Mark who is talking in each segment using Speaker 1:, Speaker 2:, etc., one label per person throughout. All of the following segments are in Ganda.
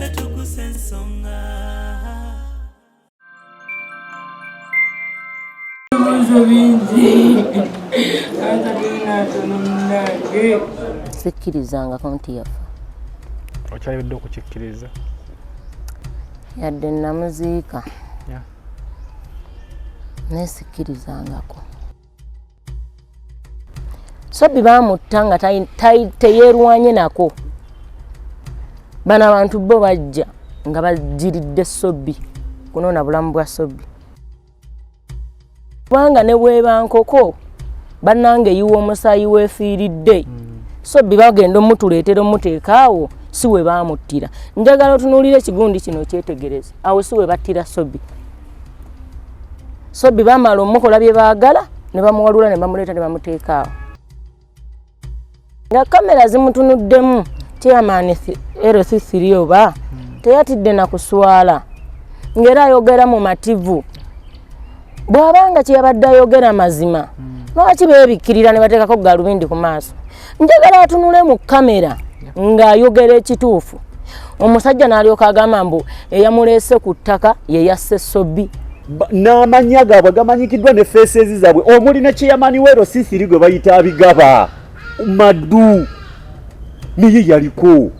Speaker 1: Ffe tugusa ensonga.
Speaker 2: Ebibuuzo bingi antaterina ntono munange.
Speaker 3: Sikkirizangako nti yafa.
Speaker 4: Okyalibedde okukikkiriza?
Speaker 3: Yadde namuziika, naye sikkirizangako. Sobbi baamutta nga teyeerwanye nako. Bano abantu bo bajja nga bagiridde Sobbi kunoona bulamu bwa Sobbi, kubanga ne bweba nkoko bannange eyiwa omusaayi weefiiridde. Sobbi bagenda omutuleetera omuteeka awo si we baamuttira. Njagala otunuulira ekigundi kino okyetegereze, awo si we battira Sobbi. Sobbi baamala omukola bye baagala ne bamuwalula ne bamuleeta ne bamuteeka awo nga kamera zimutunuddemu. Chairman LC3 oba teyatidde na kuswala, ng'era ayogera mu mativu. Bw'abanga kyeyabadde ayogera mazima, lwaki beebikkirira ne bateekako galubindi ku maaso? Njagala atunule mu kamera ng'ayogera ekituufu. Omusajja n'alyoka agamba mbu eyamuleese ku ttaka ye yasse Sobbi.
Speaker 5: N'amannya gaabwe gamanyikiddwa ne faces zaabwe, omuli ne chairman wa LC3 gwe bayita Abigaba Maddu, naye yaliko.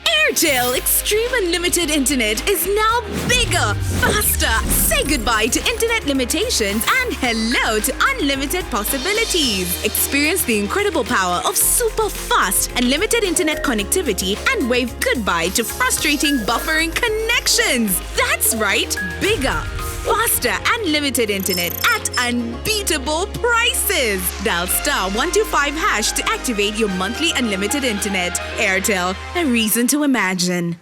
Speaker 6: Airtel Extreme Unlimited Internet is now bigger, faster. Say goodbye to internet limitations and hello to unlimited possibilities. Experience the incredible power of super fast, unlimited internet connectivity and wave goodbye to frustrating buffering connections. That's right, bigger, faster, unlimited internet at unbeatable prices. Dial *125# to activate your monthly unlimited internet. Airtel, a reason to imagine.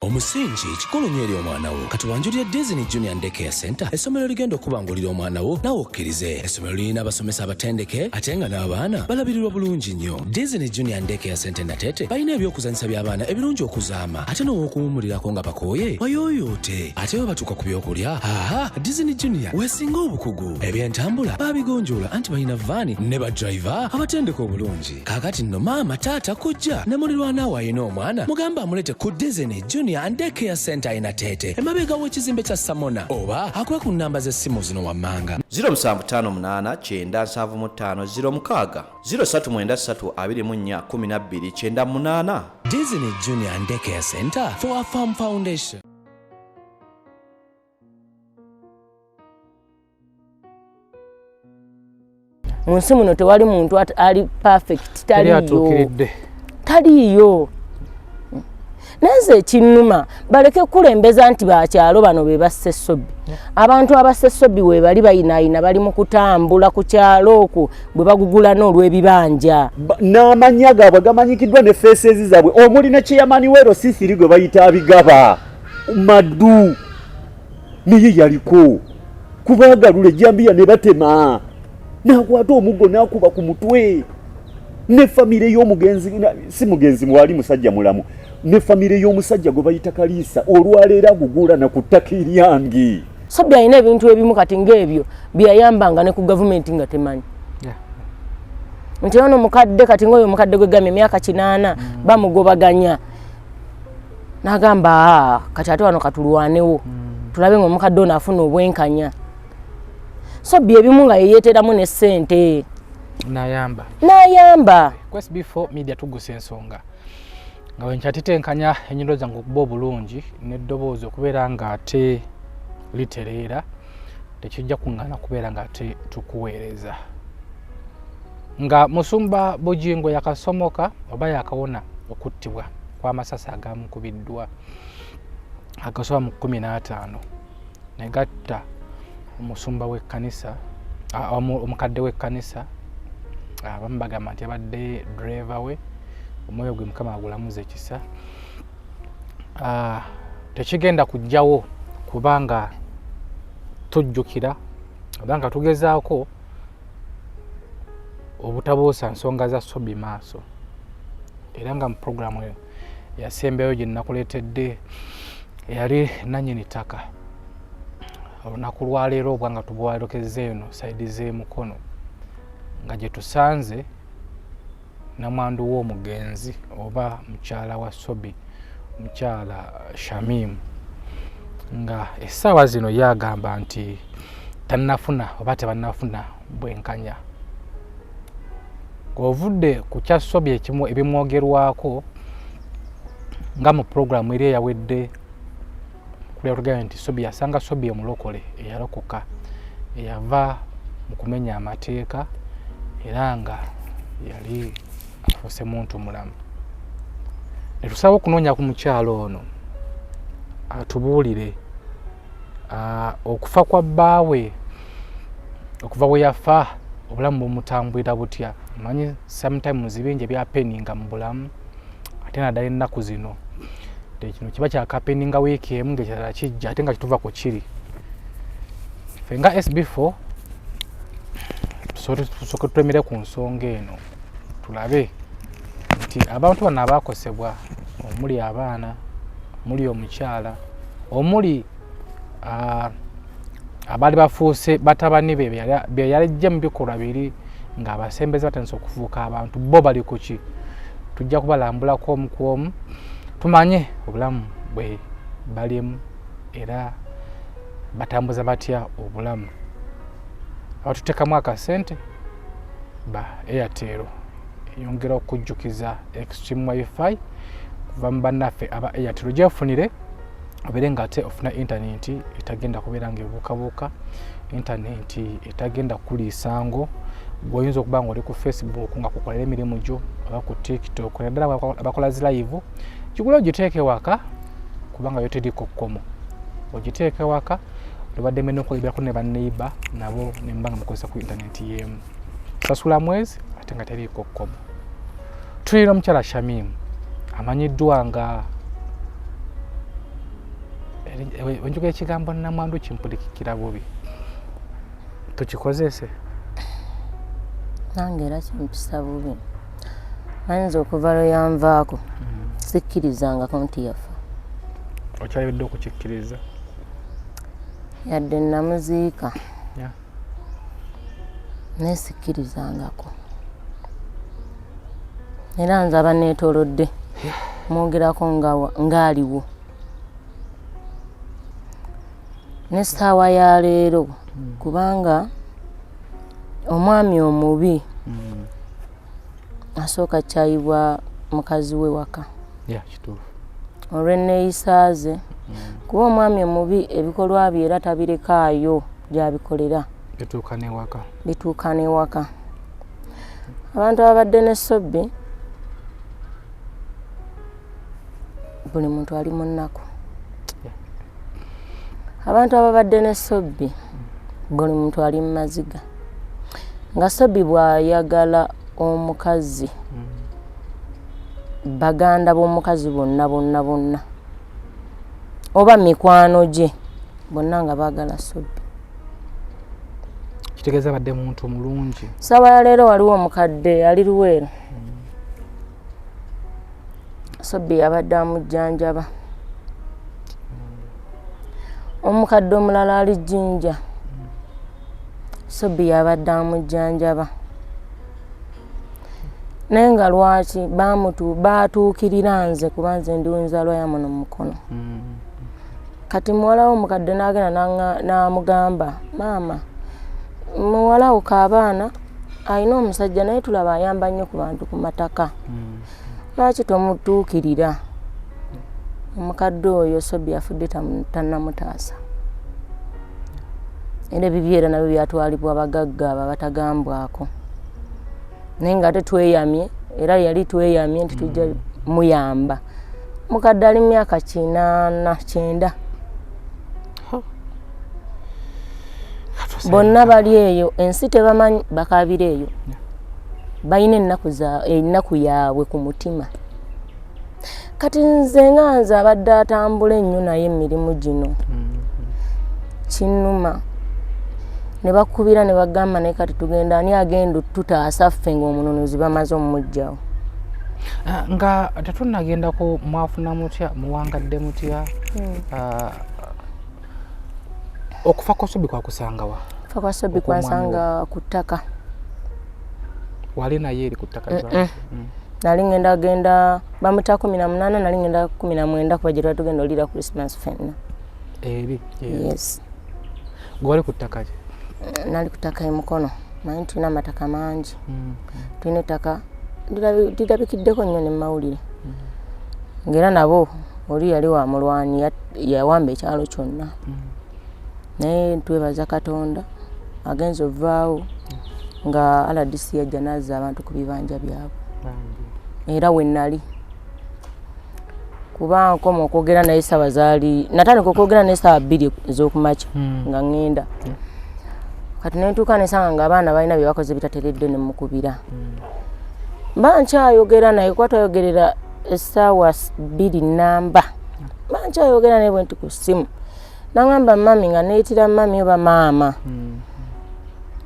Speaker 7: Omusingi kikulu nnyo eri omwana wo. Katubanjulire Disney Junior Daycare Center, essomero ligenda okubangulira omwana wo nawe okkirize. Essomero lirina abasomesa abatendeke ate nga n'abaana balabirirwa bulungi nnyo. Disney Junior Daycare Center Natete balina ebyokuzanyisa by'abaana ebirungi okuzaama ate n'ow'okuwummulirako nga bakooye bayooyoote. Ate bwe batuuka ku byokulya, aha, Disney Junior weesinga obukugu. Ebyentambula babigonjoola anti balina vaani ne badriver abatendeka obulungi. Kaakati nno maama, taata, kujja ne mulirwanaawo alina omwana, mugambe amulete ku Disney Junior and Daycare Center e Nateete, emabega w'ekizimbe kya Samona, oba akuwe ku nnamba z'essimu zino wammanga:
Speaker 8: 0758 975 06, 0393 24 12 98.
Speaker 7: Disney Junior and Daycare Center, for a firm foundation.
Speaker 3: Mu nsi muno tewali muntu ali perfect.
Speaker 4: Teri
Speaker 3: Taliiyo.
Speaker 4: Atuukiridde.
Speaker 3: Taliiyo. Naye nze ekinnuma, baleke kukulembeza nti bakyalo bano be basse Sobbi. Abantu abasse Sobbi we bali bayinaayina, bali mu kutambula ku kyalo okwo bwe bagugulana olw'ebibanja.
Speaker 5: N'amannya gaabwe gamanyikiddwa ne faces zaabwe, omuli ne chairman wa LC3 gwe bayita Abigaba Maddu, naye yaliko kubagalula ejjambiya ne batema n'akwata omuggo n'akuba ku mutwe. Ne famire y'omugenzi, si mugenzi, mwali musajja mulamu, ne famire y'omusajja gwe bayita Kaliisa olwaleero agugulana ku ttaka eryange.
Speaker 3: Sobbi alina ebintu ebimu kati ng'ebyo byeyayambanga ne ku gavumenti nga temanyi nti ono mukadde. Kati ngaoyo omukadde gwe gambye emyaka 80 bamugobaganya, n'agamba, "Aa, kati ate wano katulwanewo tulabe nga omukadde ono afuna obwenkanya." Sobbi ebimu nga yeyeeteramu ne ssente
Speaker 4: nayamba.
Speaker 3: N'ayamba.
Speaker 4: Ku SB4 Media tugusa ensonga. Nga wenkyatitenkanya ennyindo zange okuba obulungi n'eddoboozi okubeera ng'ate litereera, tekijja kuŋŋaana kubeera ng'ate tukuweereza nga musumba Bugingo yakasomoka oba yakawona okuttibwa kw'amasasi agamukubiddwa agasoba mu 15 ne gatta omusumba w'ekkanisa, omukadde w'ekkanisa. Abamu bagamba nti abadde driver we. Omwoyo gwe Mukama agulamuza ekisa. Tekigenda kujjawo kubanga tujjukira oba nga tugezaako obutabuusa nsonga za Sobi maaso. Era nga mu puroguramu yasembayo gye nakuleetedde, eyali nannyini ttaka, olunaku lwaleero obwa nga tubwalokezza eno side z'emukono. Nga gye tusanze namwandu w'omugenzi oba mukyala wa Sobi, mukyala Shamim, nga essaawa zino ye agamba nti tannafuna oba tebannafuna bwenkanya. Ng'ovudde ku kya Sobi ekimu ebimwogerwako nga mu pulogulaamu eri eyawedde kulya tugambye nti Sobi yasanga Sobi omulokole eyalokoka eyava mu kumenya amateeka era nga yali afuuse muntu mulamu. Ne tusaba okunoonya ku mukyalo ono atubuulire okufa kwa bbaawe, okuva bwe yafa obulamu bumutambulira butya. Omanyi sometimes bingi ebyapeninga mu bulamu ate naddala ennaku zino kino kiba kyakapeninga wiiki emu ng'ekirala kijja ate nga kituva ku kiri. Ffe nga SB4 tusooke tulemere ku nsonga eno tulabe nti abantu bano abaakosebwa omuli abaana, omuli omukyala, omuli abaali bafuuse batabani be bye yajja mu bikolwa biri ng'abasembeza batandise okufuuka abantu, bo bali ku ki? Tujja kubalambulako omu ku omu tumanye obulamu bwe balimu era batambuza batya obulamu. Abatuteekamu akasente ba Airtel eyongera okujjukiza Extreme Wi-Fi kuva mu bannaffe aba Airtel. Gyefunire obeere ng'ate ofuna intaneti etagenda kubeera ng'ebuukabuuka, intaneti etagenda kukuliisa ngo. Gw'oyinza okuba ng'oli ku Facebook nga kukolera emirimu gyo oba ku TikTok, naddala abakola zi live, kigule ogiteeke waka kubanga yo teriiko kkomo. Ogiteeke waka lubaddemu n'okubeerako ne banneiba nabo ne muba nga mukozesa ku intaneti y'emu. Sasula mwezi ate nga teriiko kkomo. Tulina omukyala Shamim amanyiddwa nga enjoga ekigambo namwandu kimpulikikira bubi, tukikozese
Speaker 3: nange era kimpisa bubi. Ayinza okuva lwe yanvaako sikkirizangako nti yafa.
Speaker 4: Okyayodde okukikkiriza?
Speaker 3: Yadde namuziika naye sikkirizangako, era nze abaneetoolodde mwogerako ng'aliwo. N'essaawa ya leero kubanga omwami omubi asooka kyayibwa mukazi we waka olw'enneeyisa ze, kuba omwami omubi ebikolwa bye era tabirekaayo gy'abikolera,
Speaker 4: bituuka n'ewaka,
Speaker 3: bituuka n'ewaka. Abantu ababadde ne Sobbi buli muntu ali mu nnaku. Abantu ababadde ne Sobbi buli muntu ali mu maziga. Nga Sobbi bw'ayagala omukazi, baganda b'omukazi bonna bonna bonna oba mikwano gye bonna nga baagala Sobbi.
Speaker 4: Kitegeeza abadde muntu mulungi.
Speaker 3: Ssaawa ya leero waliwo omukadde ali Luweero, Sobbi yabadde amujjanjaba. Omukadde omulala ali Jjinja, Sobbi yabadde amujjanjaba. Naye nga lwaki baatuukirira nze, kuba nze ndi nzaalwa ya muno mu Mukono. Kati muwala wo omukadde n'agenda n'amugamba, maama muwala wo k'abaana alina omusajja naye tulaba ayamba nnyo ku bantu ku mataka, lwaki tomutuukirira? Omukadde oyo Sobbi afudde tannamutaasa. Era ebibyo era nabyo byatwalibwa bagagga abo abatagambwako, naye nga ate tweyamye, era yali tweyamye nti tujja muyamba. Mukadde ali mu myaka 89, bonna bali eyo ensi tebamanyi, bakaabira eyo, balina ennaku yaabwe ku mutima. Kati nze nga nze abadde atambula ennyo naye emirimu gino kinnuma, ne bakubira ne bagamba naye kati tugenda, ani agenda tutaasa ffe ng'omununuzi bamaze omumuggyawo?
Speaker 4: Nga tetunnagendako, mwafuna mutya, muwangadde mutya? Okufa kwa Sobbi kwakusangawa?
Speaker 3: Okufa kwa Sobbi kwansanga ku ttaka.
Speaker 4: Wali naye eri ku ttaka?
Speaker 3: Nali ngenda genda bamuta 18, nali ngenda 19, kuba gye twali tugenda olira Christmas fenna.
Speaker 4: Eri?
Speaker 3: Yes.
Speaker 4: Gwe wali ku ttaka ki?
Speaker 3: Nali ku ttaka emukono. Manyi tulina amataka mangi. Tulina ettaka lirabikiddeko nnyo ne mumawulire, ngaera nabo oli yali wa mulwanyi, yawamba ekyalo kyonna. Naye twebaza Katonda, agenza ovaawo nga RDC yajja nazza abantu ku bibanja byabwe. Era we nali kuba nkoma okwogera naye sawa zaali, natandika okwogera naye 2:00 ez'okumakya nga ŋŋenda. Kati nentuuka nesanga nga abaana balina bye bakoze bitateredde, ne mukubira. Mba nkyayogera naye, kuba twayogerera 2:00 namba, mba nkyayogera naye bwe nti ku ssimu, nangamba, "Mummy," nga neeyitira mummy oba maama,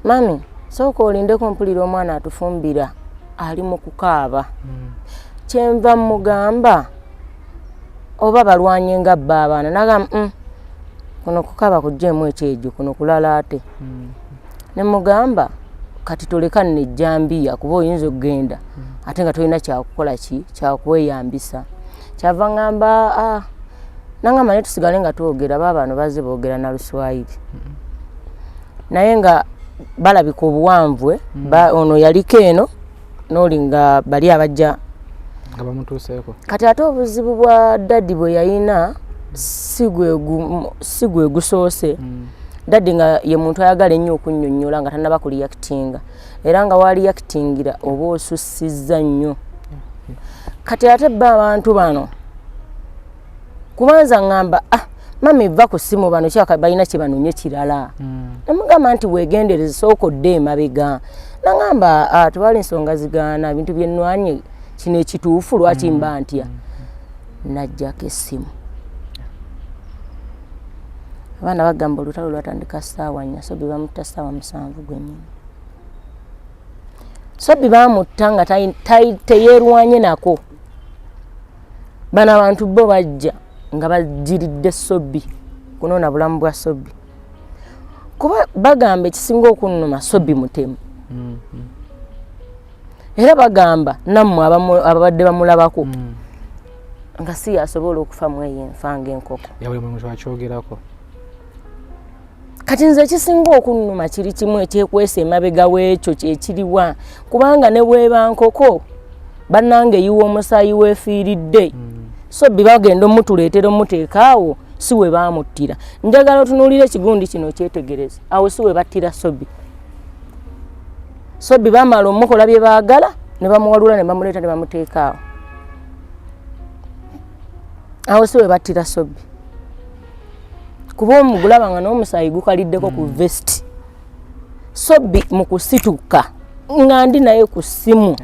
Speaker 3: "Mummy, sooka olindeko, mpulira omwana atufumbira ali mu kukaaba." Kyenva mugamba oba balwanye nga bba abaana, nagamba, kuno kukaaba kugjeemu ekyejo, kuno kulala." Ate ne mugamba, "Kati toleka nno ejjambiya, kuba oyinza okugenda ate nga tolina kyakukola ki kyakweyambisa." Kyava ŋŋamba, "Ah," nangamba, "Naye tusigale nga twogera." Baabano bazze boogera na Luswayiri, naye nga balabika obuwanvu. Ono yaliko eno n'oli nga bali abajja
Speaker 4: nga bamutuuseeko.
Speaker 3: Kati ate obuzibu bwa daddy bwe yayina si gwe gusoose. Daddy nga ye muntu ayagala ennyo okunnyonnyola nga tannaba kureactinga, era nga walireactingira oba osussizza nnyo. Kati ate bba abantu bano, kubanza ŋŋamba, "Ah, mummy, va ku ssimu, bano kyaka balina kye banonye kirala." Nemugamba nti, "Weegendereze, sooka odde emabega." Naŋŋamba, "Ah, tewali nsonga zigaana, bintu byenwanye kino ekituufu, lwaki mba ntya?" Najjako essimu. Abaana bagamba olutalo lwatandika 4:00, Sobi bamutta 7:00 gwennyini. Sobi bamutta nga teyeerwanye nako. Bano abantu bo bajja nga bagiridde Sobi kunoona bulamu bwa Sobi, kuba bagamba ekisinga okunnuma, Sobi mutemu. Era bagamba nammwe ababadde bamulabako nga si yasobola okufa mweyo enfa ng'enkoko.
Speaker 4: Ya buli muntu akyogerako.
Speaker 3: Kati nze ekisinga okunnuma kiri kimu, ekyekwesa emabega w'ekyo kyekiriwa, kubanga ne bweba nkoko bannange eyiwa omusaayi weefiiridde. So bi bagenda omutuleetera omuteekaawo, si we baamuttira. Njagala otunuulira ekigundi kino, okyetegereze, awo si we battira Sobi. Sobi baamala omukola bye baagala ne bamuwalula ne bamuleeta ne bamuteekaawo. Awo si we battira Sobi, kuba omugulaba nga n'omusaayi gukaliddeko ku vest. Sobi mu kusituka nga ndi naye ku ssimu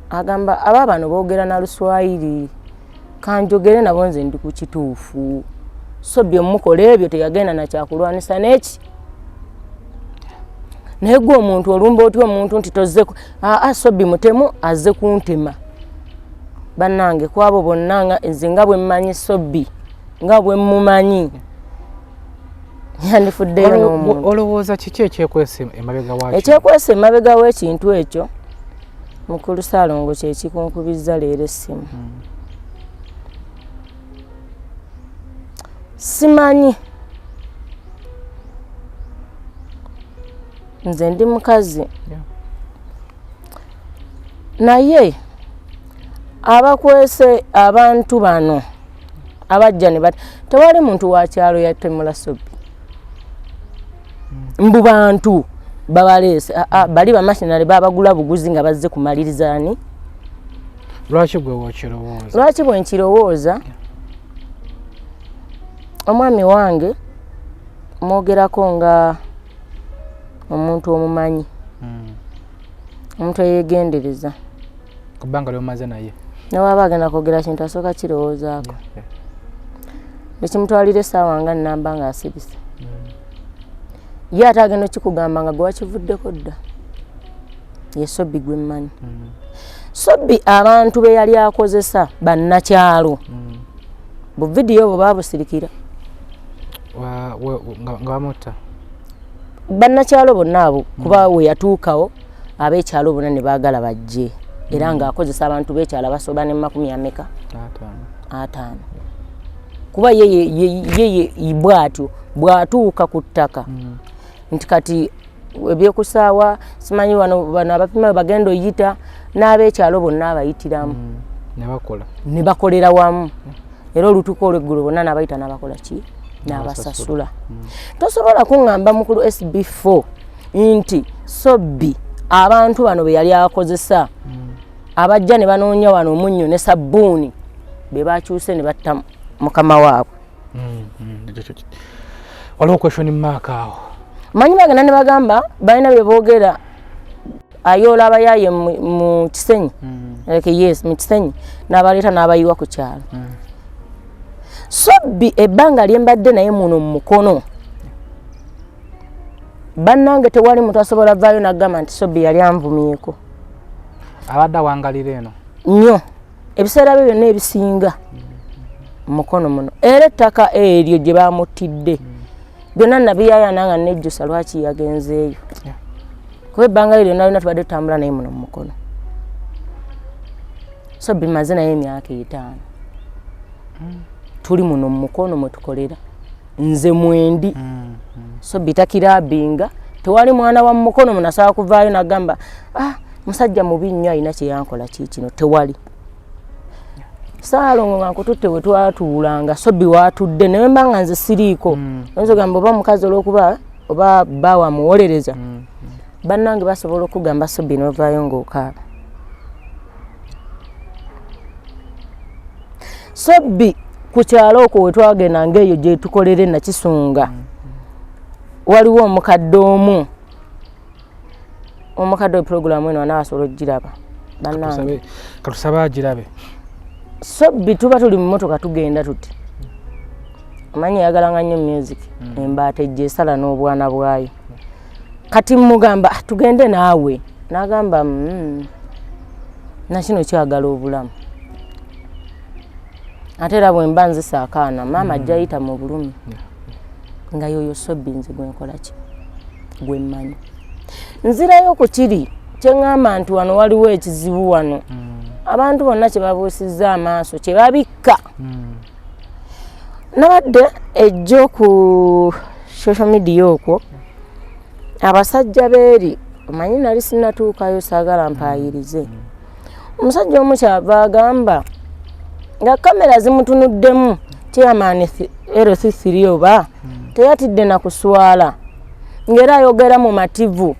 Speaker 3: agamba, "Aba bano boogera na Luswayiri, kanjogere nabo, nze ndi ku kituufu." Sobi omukola ebyo teyagenda nakyakulwanisa neki, naye gwe omuntu olumba otya omuntu nti tozze? Aa, Sobi mutemu, azze kuntema. Bannange, kwabo bonna nga nze nga bwe mmanyi Sobi, nga bwe mmumanyi, yandifuddeyo n'omuntu.
Speaker 4: Olowooza kiki ekyekwesa emabega wakyo?
Speaker 3: Ekyekwesa emabega w'ekintu ekyo, mukulu Saalongo, kyekikunkubizza leero essimu. Simanyi, nze ndi mukazi, naye abakwese abantu bano abajja ne bat, tewali muntu wa kyalo yatemula Sobi mbu bantu babaleese. Bali bamashinale babagula buguzi nga bazze kumalirizaani.
Speaker 4: Lwaki gwe wokirowooza?
Speaker 3: Lwaki bwe nkirowooza, omwami wange mwogerako nga omuntu omumanyi, omuntu eyegendereza.
Speaker 4: Kubanga lyomaze naye.
Speaker 3: Newaba agenda kwogera kintu, asooka kirowoozaako, nekimutwalira essaawa nga nnamba ng'asirise. Ye ate agenda okikugamba nga gwe wakivuddeko dda. Ye Sobi gwe mmanyi. Sobi abantu be yali akozesa bannakyalo, buvidiyo obwo baabusirikira.
Speaker 4: Nga bamutta?
Speaker 3: Bannakyalo bonna abo, kuba we yatuukawo Ab'ekyalo bonna ne baagala bajje, era ng'akozesa abantu b'ekyalo abasoba ne makumi ameka? 50. Kuba ye bw'atyo bw'atuuka ku ttaka nti kati ebyokusaawa simanyi wano, bano abapima bagenda oyita n'ab'ekyalo bonna abayitiramu.
Speaker 4: Ne bakola.
Speaker 3: Ne bakolera wamu, era olutuuka olweggulo bonna n'abayita n'abakola ki? N'abasasula. Tosobola kuŋŋamba, mukulu SB4, nti Sobbi abantu bano be yali akozesa abajja ne banoonya wano omunnyo ne sabbuuni be bakyuse ne batta mukama waabwe.
Speaker 4: Waliwo question mark awo.
Speaker 3: Manyi bagenda ne bagamba balina bye boogera, ayoola abayaaye mu Kisenyi. Like, yes, mu Kisenyi n'abaleeta n'abayiwa ku kyalo. Sobbi ebbanga lye mbadde naye muno mu Mukono, bannange, tewali muntu asobola vaayo n'agamba nti Sobbi yali anvumyeko.
Speaker 4: Abadde awangalira eno.
Speaker 3: Nnyo, ebiseera bye byonna ebisinga Mukono muno, era ettaka eryo gye bamuttidde byonna nabiyayana nga nejjusa lwaki yagenzeeyo, kuba ebbanga lye lyonna lyonna tubadde tutambula naye muno mu Mukono. So bimaze naye emyaka 50 tuli muno mu Mukono mwe tukolera, nze mwendi. So bitakirabinga tewali mwana wa Mukono munasobola kuvaayo nagamba, "Ah, musajja mubi nnyo, alina kyeyankola kiikino." Tewali. Saalongo nga nkututte we twatuulanga, Sobi waatudde, naye mba nga nze siriiko, oyinza ogamba oba omukazi olwokuba oba bba wamuwolereza. Bannange, basobola okugamba Sobi n'ovaayo ng'okaaba. Sobbi ku kyalo okwo we twagenda ngaeyo gye tukolera e Nakisunga, waliwo omukadde omu, omukadde we puroguramu eno anaasobola okugiraba, bannange.
Speaker 4: Katusabe agirabe.
Speaker 3: Sobbi tuba tuli mu motoka tugenda tuti, omanyi yayagalanga nnyo music, embaata ejja esala n'obwana bwayo. Kati mugamba, "Ah, tugende naawe." N'agamba, nakino kyagala obulamu, ate era bwe mba nzisa akaana maama ajja yita mu bulumi." Nga yoyo Sobbi nze gwenkola ki, gwe mmanyi. Nzirayo ku kiri kyeŋŋamba nti wano waliwo ekizibu, wano abantu bonna kye babuusizza amaaso, kye babikka. Nabadde ejjo ku social media okwo, abasajja beeri, omanyi nali sinnatuukayo, saagala mpaayirize. Omusajja omu kyava agamba nga kamera zimutunuddemu, chairman LC3 oba teyatidde na kuswala, ng'era ayogera mu mativu.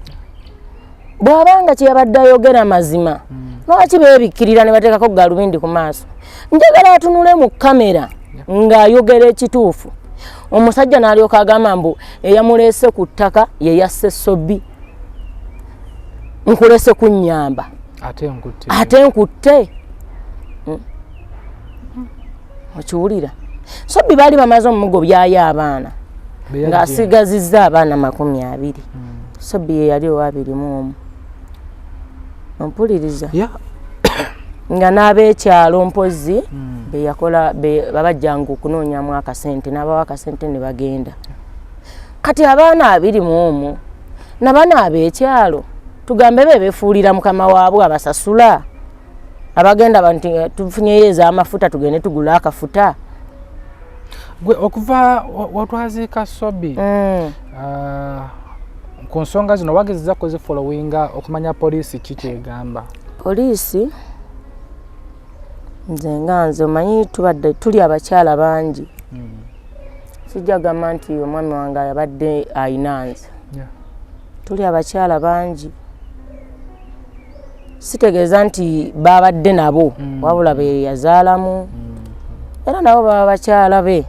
Speaker 3: Bw'abanga kyeyabadde ayogera mazima, lwaki beebikkirira ne bateekako galubindi ku maaso? Njagala atunule mu kamera ng'ayogera ekituufu. Omusajja n'alyoka agamba mbu eyamuleese ku ttaka ye yasse Sobi. Nkulese kunnyamba,
Speaker 4: ate nkutte.
Speaker 3: Ate nkutte. Okiwulira? Sobi baali bamaze omugobyayo abaana, ng'asigazizza abaana 20. Sobi ye yali owa 21. Ompuliriza?
Speaker 4: Yeah.
Speaker 3: Nga n'ab'ekyalo mpozi beyakola babajjanga okunoonyamu akasente, n'abawa akasente ne bagenda. Kati abaana 21 nabana ab'ekyalo tugambe be befuulira mukama waabwe abasasula, abagenda banti tufunyeyo ez'amafuta, tugende tugule akafuta.
Speaker 4: Gwe okuva watwaziika Sobi, ku nsonga zino wagezeza kuzifollowinga okumanya poliisi ki kyegamba?
Speaker 3: Poliisi, nze nga nze, omanyi tubadde tuli abakyala bangi, sijja gamba nti omwami wange abadde ayina nze. Tuli abakyala bangi, sitegeeza nti babadde nabo, wabula be yazaalamu era nabo baba bakyala be.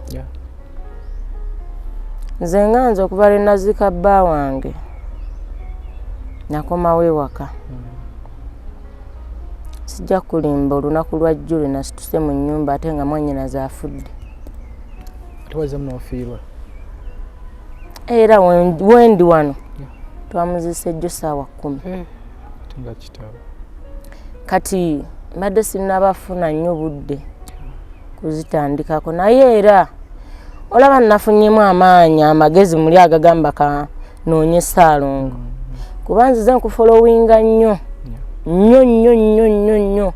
Speaker 3: Nze nga nze, okuva lwe naziika bba wange nakomawo ewaka, sijja kulimba, olunaku lwa jjo lwe nasituse mu nnyumba ate nga mwannyinaze afudde.
Speaker 4: Ate wazemu n'ofiirwa.
Speaker 3: Era wendi wano twamuziisa ejjo saawa 10.
Speaker 4: Eh, ate nga kitalo.
Speaker 3: Kati mbadde sinnabafuna nnyo budde kuzitandikako, naye era olaba nafunyemu amaanyi, amagezi muli agagamba ka noonye Ssaalongo. Kuba nzize nkufolowinga nnyo nnyo nnyo nnyo nnyo nnyo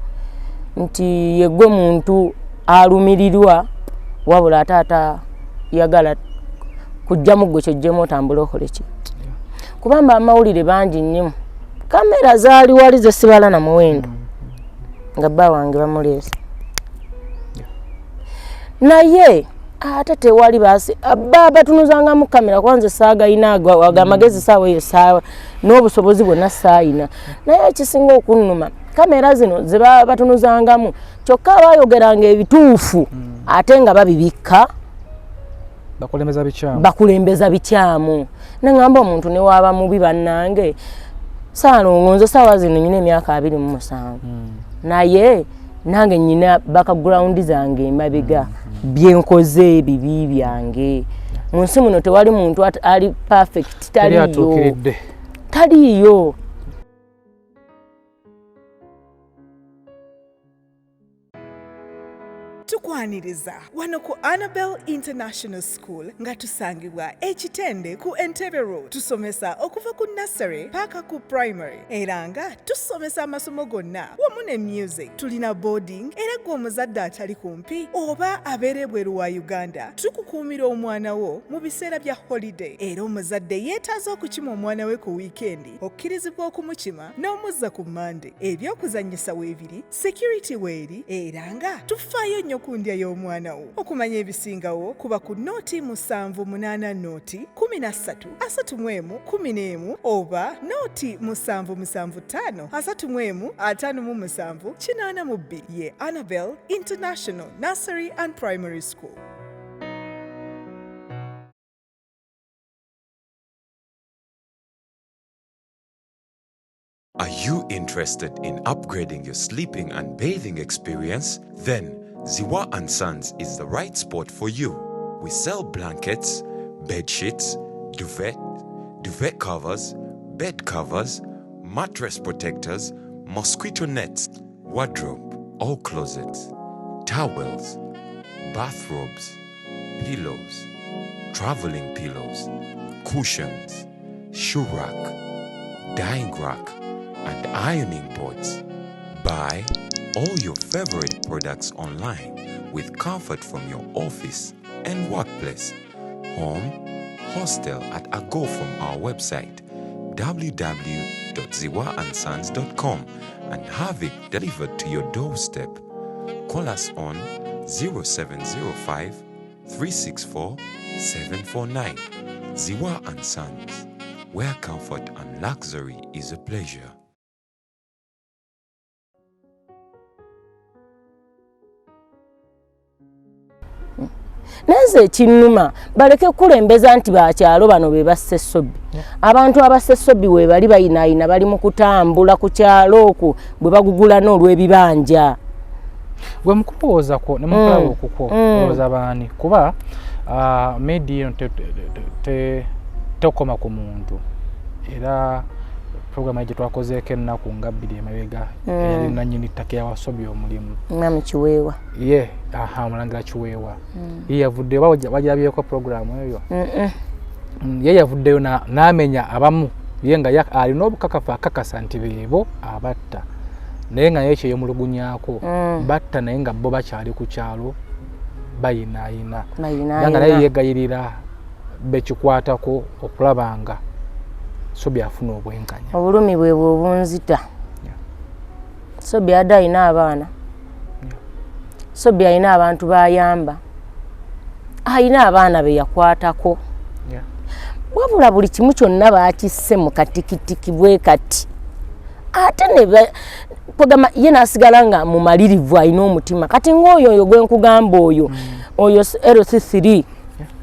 Speaker 3: nti yegwe muntu alumirirwa, wabula ate atayagala kujjamu ggwe kyojjemu otambule okole ki. Kubamba amawulire bangi nnyo, kamera zaali wali zesibala na muwendo nga bba wange bamuleese, naye ate tewali basi batunuzangamu kamera kuba nze saagayina ago amagezi saawa eyo saawa n'obusobozi bwonna saayina. Naye ekisinga okunnuma, kamera zino ze batunuzangamu, kyokka baayogeranga ebituufu ate nga babibikka,
Speaker 4: bakulembeza bikyamu,
Speaker 3: bakulembeza bikyamu. Neŋŋamba omuntu ne waaba mubi bannange, Saalongo nze saawa zino nyina emyaka 27, naye nange nyina background zange emabega, byenkoze ebibi byange. Mu nsi muno tewali muntu ali perfect,
Speaker 4: teri
Speaker 3: taliyo,
Speaker 4: atuukiridde.
Speaker 3: Taliiyo.
Speaker 1: Tukwaniriza wano ku Annabel International School nga tusangibwa Ekitende ku Entebbe Road. Tusomesa okuva ku nursery paka ku primary, era nga tusomesa amasomo gonna wamu ne music. Tulina boarding, era gwe omuzadde atali kumpi oba abeera ebweru wa Uganda, tukukuumira omwana wo mu biseera bya holiday. Era omuzadde yeetaaza okukima omwana we ku wiikendi, okkirizibwa okumukima n'omuzza ku Mande. Ebyokuzannyisa weebiri, security weeri, era nga tufaayo nnyo ku ndya y'omwana wo. Okumanya ebisingawo kuba ku 078 0 13 31 11 oba 0 775 31 57 82. Ye Annabel International Nursery and Primary School.
Speaker 9: Are you interested in upgrading your sleeping and bathing experience? Then Ziwa and Sons is the right spot for you. We sell blankets, bed sheets, duvet, duvet covers, bed covers, mattress protectors, mosquito nets, wardrobe or closets, towels, bathrobes, pillows, traveling pillows, cushions, shoe rack, dyeing rack, and ironing boards. Buy all your favorite products online with comfort from your office and workplace, home, hostel at a go from our website www.ziwaandsons.com and have it delivered to your doorstep. Call us on 0705 364 749. Ziwa and Sons, where comfort and luxury is a pleasure.
Speaker 3: Naye nze ekinnuma, baleke kukulembeza nti bakyalo bano be basse Sobbi. Abantu abasse Sobbi we bali bayinaayina, bali mu kutambula ku kyalo okwo bwe bagugulana olw'ebibanja.
Speaker 4: Gwe mukulowooza kwo ne mukulaba okukwo, olowooza baani? Kuba media eno tekoma ku muntu. Era program eyo gye twakozeeko ennaku nga 2 emabega, eyali nannyini ttaka eyawasobya omulimu,
Speaker 3: Mwami Kiweewa.
Speaker 4: Ye aha, Omulangira Kiweewa, ye yavuddeyo. Oba wagirabyeko program eyo? Ye yavuddeyo n'amenya abamu, ye nga alina obukakafu akakasa nti beebo abatta, naye nga ye kyeyemulugunyaako, batta naye nga bo bakyali ku kyalo bayinaayina.
Speaker 3: Bayinaayina.
Speaker 4: Era nga naye yeegayirira bekikwatako okulaba nga Sobi afuna obwenkanya.
Speaker 3: Obulumi bwe bwe obunzita. Sobi adde alina abaana, Sobi alina abantu bayamba, alina abaana be yakwatako, wabula buli kimu kyonna bakisse mu katikitiki bwe kati, ate ne kugamba ye n'asigala nga mumalirivu, alina omutima. Kati ng'oyo oyo gwe nkugamba, oyo oyo LC3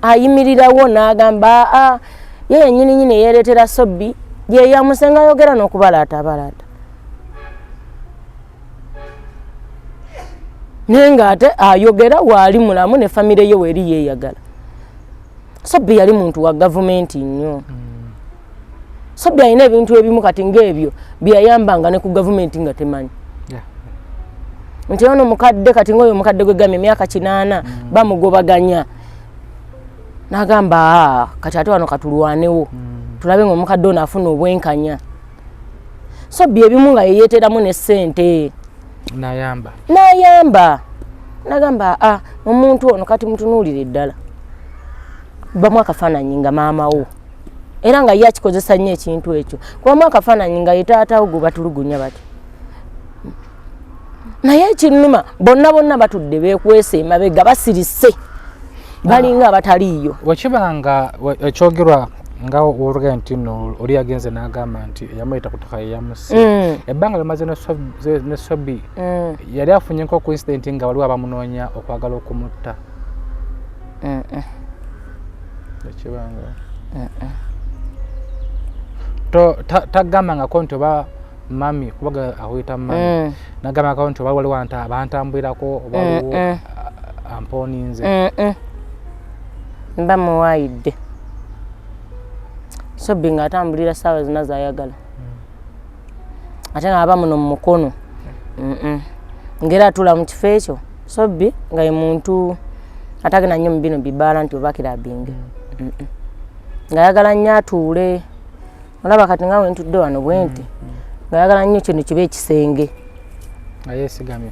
Speaker 3: ayimirirawo n'agamba aa, ye yennyini nyini yeereetera Sobbi, ye yamusenga ayogera n'okubalaata abalaata, naye ng'ate ayogera waali mulamu ne famire ye weeri yeeyagala. Sobbi yali muntu wa gavumenti nnyo. Sobbi alina ebintu ebimu kati ng'ebyo byeyayambanga ne ku gavumenti nga temanyi nti ono mukadde. Kati ng'oyo omukadde gwe gambye emyaka 80 bamugobaganya, n'agamba, "Aa, kati ate wano katulwanewo tulabe ng'omukadde ono afuna obwenkanya." Sobbi ebimu nga yeyeeteramu ne ssente
Speaker 4: nayamba
Speaker 3: nayamba nagamba a omuntu ono kati mutunuulire ddala bamu akafaananyi nga maama wo era nga ye akikozesa nnyo ekintu ekyo kubamu akafaananyi nga ye taatawo gwe batulugunya bati naye ekinnuma bonna bonna batudde beekwese emabega basirise balinga abataliiyo.
Speaker 4: Wekiba nga ekyogerwa nga wolugenda nti no oli yagenze n'agamba nti eyamuyita ku ttaka yeyamusse ebbanga lyemaze ne Sobi yali afunye nko ku incident nga waliwo abamunoonya okwagala okumutta. Ekibanga tagambangako nti oba mami kubaga akuyita mami nagambangako nti oba waliwo abantambwirako oba waliwo amponinze.
Speaker 3: Mba muwaayidde Sobbi ng'atambulira ssaawa zonna z'ayagala ate ng'aba muno mu mukono ng'era atuula mu kifo ekyo. Sobbi nga ye muntu atagenda nnyo mu bino bibaala nti oba kirabinge ng'ayagala nnyo atuule. Olaba kati nga wentudde wano bwe nti ng'ayagala nnyo kino kibe ekisenge
Speaker 4: nga yeesigamye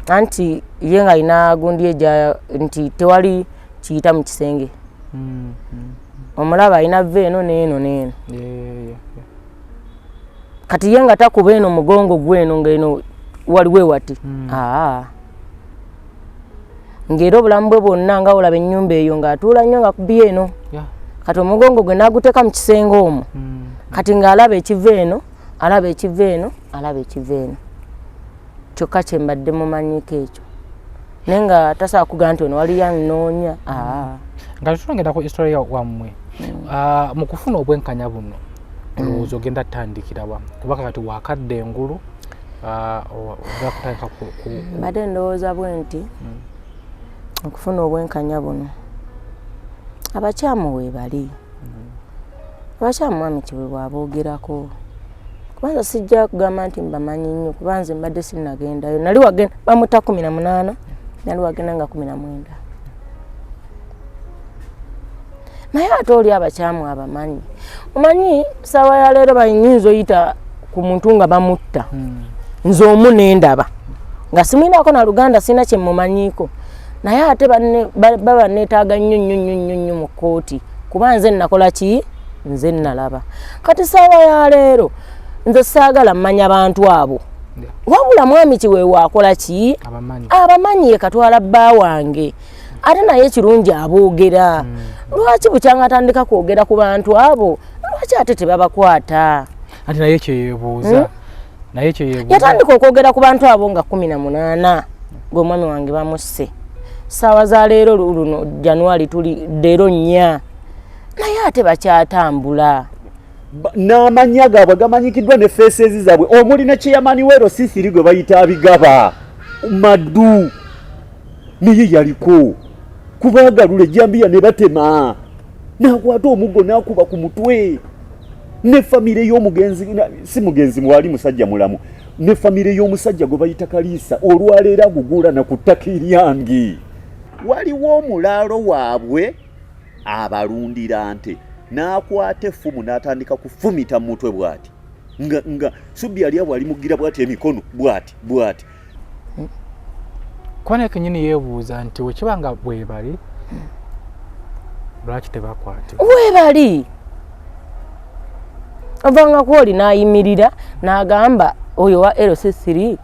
Speaker 3: anti ye ng'alina gundi eja nti tewali kiyita mu kisenge. Omulaba alina va eno n'eno n'eno. Kati ye nga takuba eno mugongo gweno ng'eno waliwo ewati ng'era obulamu bwe bwonna nga olaba ennyumba eyo ng'atuula nnyo nga kubye eno kati omugongo gwe n'aguteeka mu kisenge omwo kati ng'alaba ekiva eno alaba ekiva eno alaba ekiva eno kyokka kye mbadde mumanyiiko ekyo naye nga tasobola kugamba nti ono waliyo annoonya.
Speaker 4: Nga tetulongera ku history wammwe mu kufuna obwenkanya buno olowooza ogenda tutandikira wa kuba kati wakadde engulu ogenda kutandika
Speaker 3: mbadde ndowooza bwe nti okufuna obwenkanya buno abakyamu weebali abakyamu mwami Kiwe bw'aboogerako kubanza sijja kugamba nti mbamanyi nnyo kuba nze mbadde sinnagendayo nali wagenda bamutta 18 nali wagenda nga 19 naye ate oli abakyamu abamanyi omanyi saawa ya leero bayinza oyita ku muntu nga bamutta nze omu nendaba nga simwinaako na luganda sirina kye mmumanyiiko naye ate baba neetaaga nnyo nnyo nnyo nnyo nnyo mu kkooti kuba nze nakola ki nze nalaba kati saawa ya leero nze saagala mmanya bantu abo wabula mwami Kiweewa akola ki abamanyi ye katwala bba wange ate naye ekirungi aboogera lwaki bukyanga atandika kwogera ku bantu abo lwaki ate tebabakwata
Speaker 4: ate naye kyeyebuuza naye kyeyebuuza
Speaker 3: yatandika okwogera ku bantu abo nga 18 ng'omwami wange bamusse saawa za leero luno January tuli leero 4 naye ate bakyatambula
Speaker 5: n'amannya gaabwe gamanyikiddwa ne faces zaabwe omuli ne chairman wa LC3 gwe bayita Abigaba Maddu naye yaliko kubagalula ejjambiya ne batema n'akwata omuggo n'akuba ku mutwe ne famire y'omugenzi si mugenzi mwali musajja mulamu ne famire y'omusajja gwe bayita Kaliisa olwaleero agugulana ku ttaka eryange. Waliwo omulaalo waabwe abalundira nte n'akwata effumu n'atandika kufumita mu mutwe bw'ati nga Subbi ali awo alimugira bw'ati emikono bw'ati bw'ati.
Speaker 4: Kuba naye kennyini yeebuuza nti wekiba nga bwebali lwaki tebakwatibwa?
Speaker 3: Webali ovanga kwoli n'ayimirira n'agamba oyo wa LC3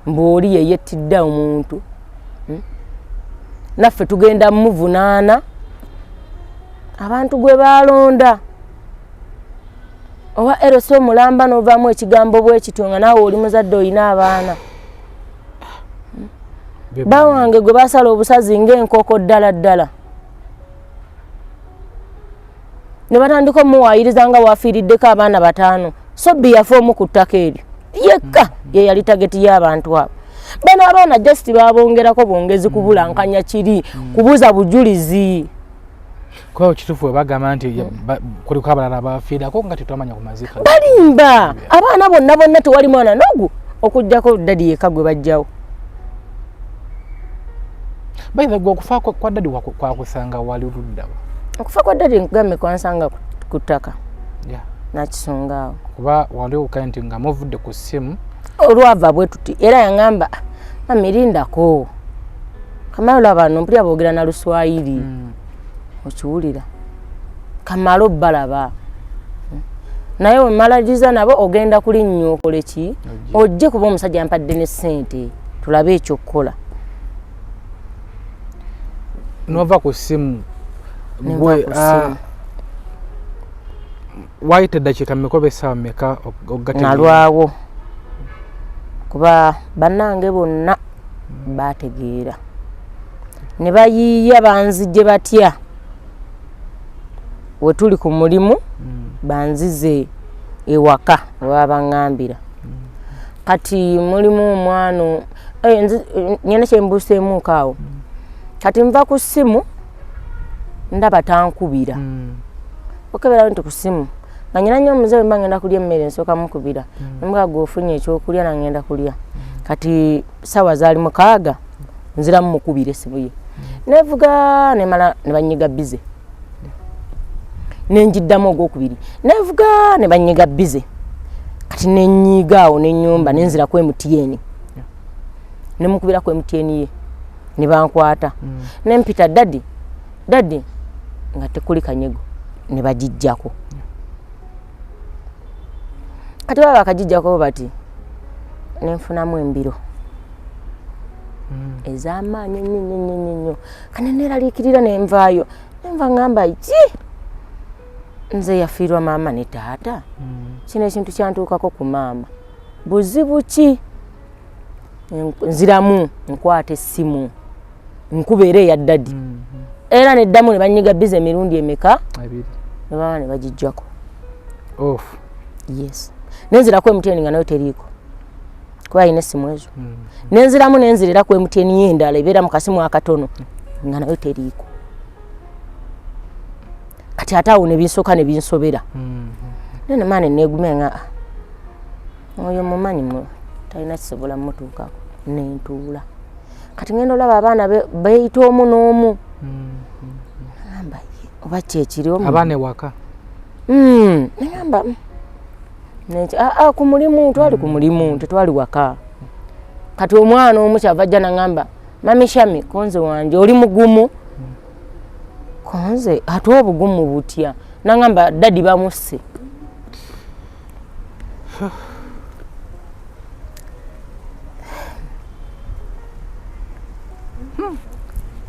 Speaker 3: mbu oli ye yettidde omuntu naffe tugenda muvunaana abantu gwe baalonda owa LC omulamba n'ovaamu ekigambo bwe kityo nga naawe oli muzadde olina abaana bawange gwe basala obusazi ng'enkoko ddala ddala ne batandika omuwaayiriza nga wafiiriddeko abaana 5. Sobbi yafa omu ku ttaka eryo yekka ye yali tageti y'abantu abo. Bano abaana just babongerako bwongezi kubulankanya kiri kubuza bujulizi.
Speaker 4: Kuba kituufu bwe bagamba nti kuliko abalala abafiirako nga tetwamanya ku maziika.
Speaker 3: Balimba abaana bonna bonna tewali mwana n'ogu okuggyako ddadi yekka gwe bajjawo.
Speaker 4: By the way, okufa kwa ddadi kwakusanga wali ludda wa?
Speaker 3: Okufa kwa ddadi nkugambe kwansanga ku ttaka. Nakisunga awo.
Speaker 4: Kuba wali okaye nti nga muvudde ku ssimu.
Speaker 3: Olwava bwe tuti era yaŋŋamba, mami lindako. Kamala olaba bano mpulira boogera na Luswayiri. Okiwulira. Kamala obbalaba. Naye wemaliriza nabo ogenda kulinnya okole ki? Ojje kuba omusajja ampadde ne ssente tulabe ekyokukola.
Speaker 4: Nova ku ssimu. Gwe wayita eddakiika mmeka oba essaawa mmeka ogategeera?
Speaker 3: Nalwawo kuba bannange bonna baategeera ne bayiiya banzije batya we tuli ku mulimu banzize ewaka baba baŋŋambira. Kati mulimu omwana nyina kyembuuseemuuko awo. Kati nva ku ssimu ndaba tankubira. Okeberawo nti ku ssimu nga nyina nnyo omuze bwe mba ngenda kulya emmere nsooka mukubira. Nemugamba gwe ofunye ekyokulya nange ngenda kulya. Kati ssaawa zaali 6 nziramu mukubira essimu ye. Nevuga nemala ne banyiga bize. Nenjiddamu ogwokubiri. Nevuga ne banyiga bize. Kati nenyiga awo n'ennyumba nenzira ku MTN. Ne mukubira ku MTN ye. Ne bankwata. Ne mpita daddy, daddy nga tekuli kanyego ne bagijjako. Kati baba bakagijjako bati nenfunamu embiro ez'amaanyi ennyo nnyo nnyo nnyo nnyo. Kati neeraliikirira nenvaayo nenva ngamba ki nze yafiirwa maama ne taata. Kino ekintu kyantuukako ku maama buzibu ki? Nziramu nkwata essimu nkuba era eya daddy. Era neddamu ne banyiga bize emirundi emeka ne baba ne bagijjako.
Speaker 4: Off.
Speaker 3: Yes. Nenzirako MTN nga nayo teriiko kuba alina essimu ezo. Nenziramu nenzira era ku MTN ye endala ebeera mu kasimu akatono nga nayo teriiko. Kati ate awo ne binsooka ne binsobera. Naye maani neegumya nga oyo mumanyi talina kisobola mutuukako nentuula. Kati ngenda olaba abaana beeyita omu n'omu. Ngamba oba ki ekiri omu?
Speaker 4: Abaana ewaka.
Speaker 3: Ngamba ku mulimu twali ku mulimu tetwali waka. Kati omwana omu kyava ajja n'aŋŋamba mami Shami konze wanje oli mugumu. Konze ate obugumu butya? N'aŋŋamba daddy bamusse.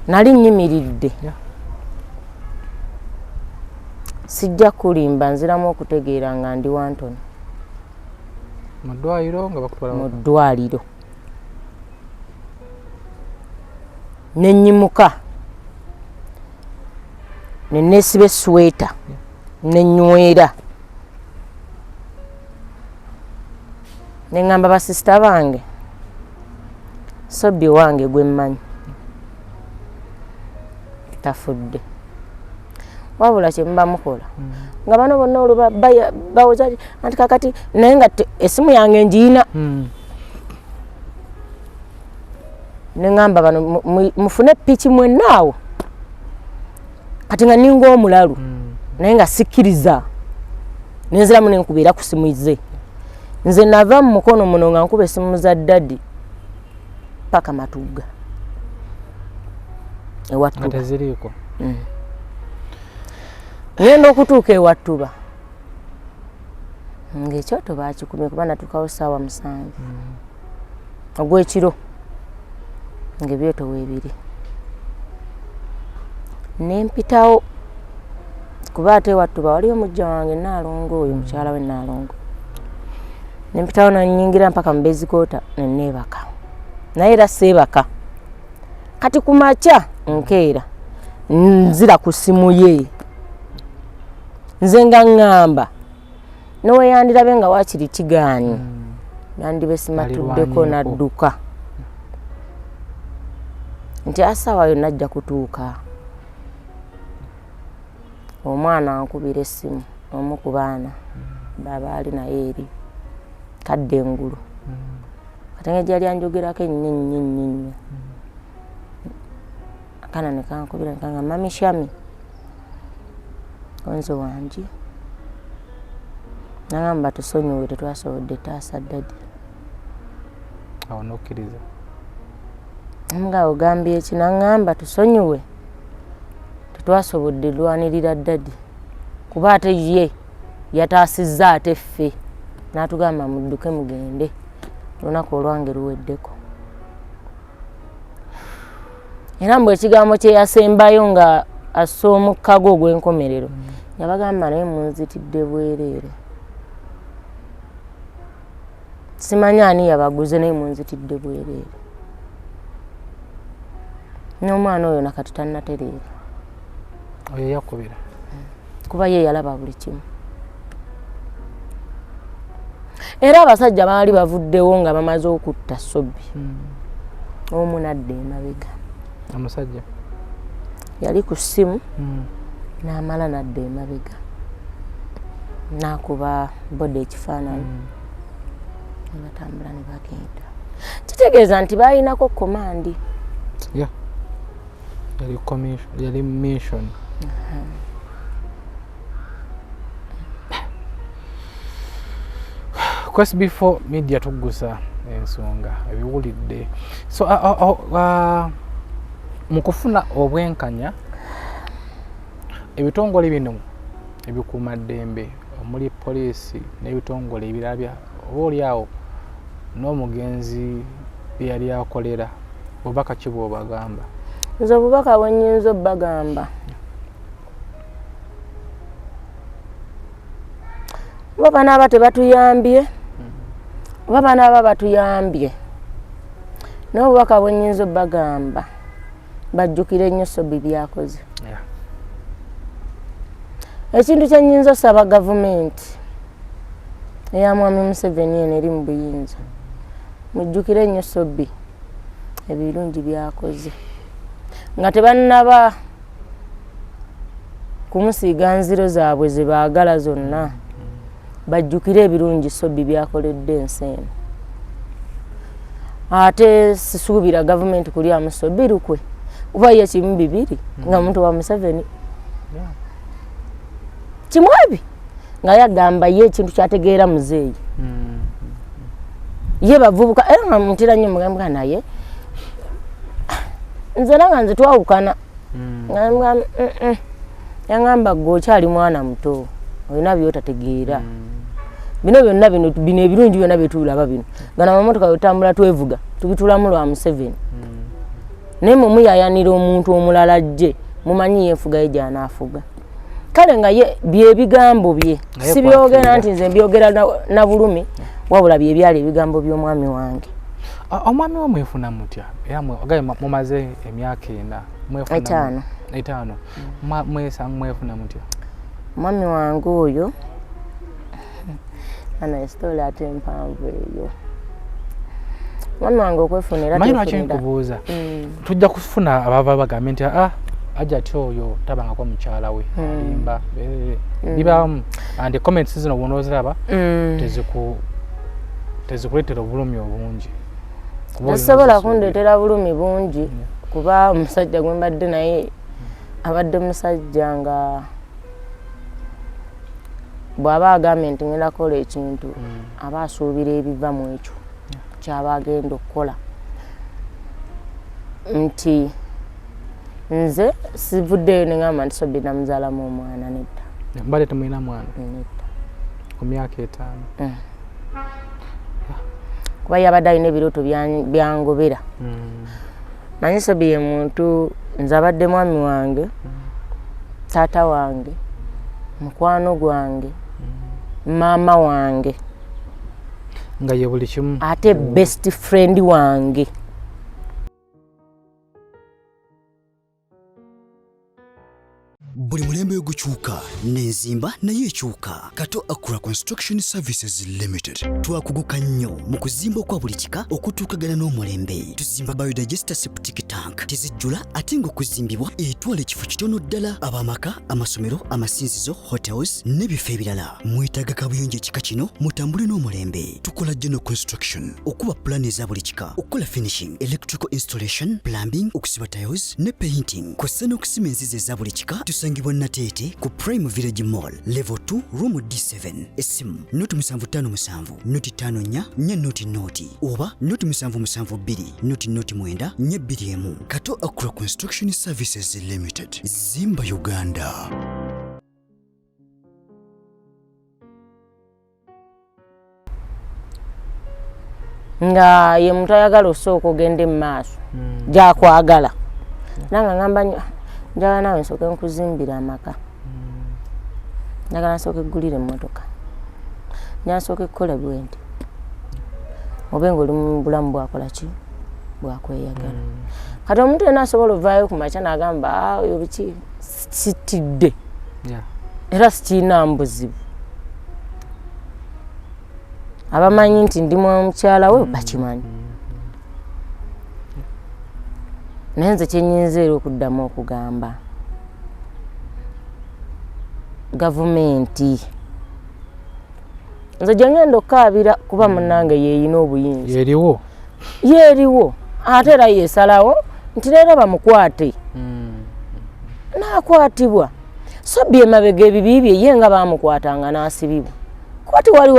Speaker 3: Nali nnyimiridde. Sijja kulimba nziramu okutegeera nga ndi wantono.
Speaker 4: Mu ddwaliro nga bakutwala
Speaker 3: mu ddwaliro. Ne nnyimuka. Ne neesiba essweta. Ne nnywera. Ne ŋŋamba basisita bange sobbi wange gwe mmanyi tafudde. Wabula kye muba mukola nga bano bonna olwo bawoza anti kakati naye nga essimu yange ngiyina. Ne ŋŋamba bano mufune piki mwenna awo. Kati nga ninga omulalu naye nga sikkiriza. Nenziramu ne nkuba era ku ssimu ze. Nze nava mu mukono muno nga nkuba essimu za daddy paka Matugga. Ewattuba.
Speaker 4: Nga teziriiko.
Speaker 3: Ngenda okutuuka ewattuba ng'ekyoto baakikumye kuba natuukawo ssaawa 7 ogw'ekiro ng'ebyoto weebiri. Ne mpitawo kuba ate ewattuba waliyo mujja wange Nnaalongo oyo mukyala we Nnaalongo. Ne mpitawo nannyingira mpaka mu bezikoota ne neebaka. Naye era seebaka. Kati ku makya nkeera nzira ku ssimu ye. Nze nga ŋŋamba n'oweyandirabe nga waakiri kigaanyi nandibe simatuddeko n'adduka nti asaawa yonna ajja kutuuka. Omwana ankubira essimu omu ku baana baba ali naye eri kadde engulu. Kati engeri gyali anjogerako ennyo ennyo ennyo ennyo. Akaana ne kankubira ne kangamba mami Shami konze wangi. Nagamba tusonyiwe, tetwasobodde taasa daddy.
Speaker 4: Awo nokkiriza?
Speaker 3: Nga ogambye eki? Naŋŋamba tusonyiwe, tetwasobodde lwanirira daddy, kuba ate ye yataasizza ate ffe, n'atugamba mudduke mugende, olunaku olwange luweddeko. Era mbu ekigambo kye yasembayo nga assa omukka gwe ogw'enkomerero, yabagamba, naye munzitidde bwereere, simanyi ani yabaguze, naye munzitidde bwereere. N'omwana oyo nakati tannatereera.
Speaker 4: Oyo yakubira?
Speaker 3: Kuba ye yalaba buli kimu. Era abasajja baali bavuddewo nga bamaze okutta Sobbi, omu nadda emabega.
Speaker 4: Omusajja?
Speaker 3: Yali ku ssimu, n'amala nadda emabega n'akuba body ekifaananyi, ne batambula ne bagenda. Kitegeeza nti baalinako command.
Speaker 4: Yeah, yali commission, yali mission. Quest before media tuggusa ensonga ebiwulidde. So mu kufuna obwenkanya, ebitongole bino ebikuumaddembe omuli poliisi n'ebitongole ebirala bya oba oli awo n'omugenzi bye yali akolera, bubaka ki bw'obagamba?
Speaker 3: Nze obubaka bwe nnyinza obbagamba, oba banaaba tebatuyambye oba banaaba batuyambye, naye obubaka bwe nnyinza obbagamba, bajjukire nnyo Sobi byakoze. Ekintu kye nnyinza osaba gavumenti eya mwami Museveni eno eri mu buyinza, mujjukire nnyo Sobi ebirungi byakoze nga tebannaba kumusiiga nziro zaabwe ze baagala zonna. Bajjukire ebirungi Sobi byakoledde ensi eno. Ate sisuubira gavumenti kulyamu Sobi lukwe, kuba ye kimu bibiri nga muntu wa Museveni kimu ebi nga yagamba ye ekintu kyategeera muzeeyi ye bavubuka. Era nga mutera nnyo mugamba, naye nze era nga nze twawukana, nga yaŋŋamba, gwe okyali mwana muto, olina byotategeera. Bino byonna, bino bino ebirungi byonna byetulaba bino, nga namamotoka wetambula twevuga, tubitulamu lwa Museveni. Naye mwe muyayanira omuntu omulala ajje, mumanyi ye enfuga ye gy'anaafuga. Kale nga ye byebigambo bye
Speaker 4: Naye
Speaker 3: sibyogera
Speaker 4: kwafiira.
Speaker 3: Nti nze mbyogera na bulumi, wabula byebyali ebigambo by'omwami wange.
Speaker 4: Ah, omwami wo mwefuna mutya? Era ogaye mumaze emyaka 4, mwefuna
Speaker 3: 5.
Speaker 4: 5. Mwefuna mutya?
Speaker 3: Omwami wange oyo ana esitole ate empanvu eyo. Omwami wange okwefuna era
Speaker 4: Manyi lwaki
Speaker 3: twefunira.
Speaker 4: nkubuuza, tujja kufuna abava bagambe nti ah, ajja ati oyo tabangako mukyala we, alimba. Bibaamu and comments zino bwonooziraba tezikuleetera obulumi obungi. Kuba olina
Speaker 3: Tesobola
Speaker 4: ozisuubira.
Speaker 3: Kundeetera bulumi bungi, kuba omusajja gwe mbadde naye abadde musajja nga bw'aba agambye nti ngenda kukola ekintu, aba asuubira ebiva mu ekyo kyaba agenda okukola. Nti nze sivuddeyo neŋamba nti Sobi namuzaalamu omwana, nedda.
Speaker 4: Mbadde temulina mwana?
Speaker 3: Nedda.
Speaker 4: Ku myaka 5?
Speaker 3: Kuba yabadde alina ebirooto byangobera. Manyi Sobi ye muntu, nze abadde mwami wange, taata wange, mukwano gwange, maama wange.
Speaker 4: Nga ye buli kimu.
Speaker 3: Ate best friend wange.
Speaker 10: Buli mulembe gukyuka n'enzimba naye ekyuka. Kato Accra Construction Services Limited twakuguka nnyo mu kuzimba okwa buli kika okutuukagana n'omulembe. Tuzimba biodigester septic tank, tezijjula ate ng'okuzimbibwa etwala ekifo kitono ddala. Ab'amaka, amasomero, amasinzizo, hotels n'ebifo ebirala, mwetaaga kabuyonjo ekika kino, mutambule n'omulembe. Tukola general construction, okuba pulaani eza buli kika, okukola finishing, electrical installation, plumbing, okusiba tiles ne painting, kw'ossa n'okusima enzizi eza buli kika. Tusangibwa Nate. Nateete ku Prime Village Mall level 2 room D7. Essimu 0757 054 400 oba 0772 009 421. Kato Accra Construction Services Limited, Zimba Uganda.
Speaker 3: Nga ye muntu ayagala osooka ogende mu maaso gyakwagala, nange ngamba njagala naawe nsooke nkuzimbira amaka, njagala nsooke eggulire emmotoka, njagala nsooke kukola bwenti, obe nga oli mu bulamu bwakola ki, bwakweyagala. Kati omuntu yenna asobola ovaayo ku makya n'agamba, "Ah, oyo biki," sitidde era sikirinaamu buzibu. Abamanyi nti ndi mukyala we bakimanyi, naye nze kyenyinza era okuddamu okugamba gavumenti, nze gye ngenda okukaabira, kuba munnange yeeyina obuyinza.
Speaker 4: Yeriwo.
Speaker 3: Yeeriwo, ate era yeesalawo nti leero bamukwate, n'akwatibwa. So byemabega ebibi bye ye nga bamukwatanga n'asibibwa, kuba tewali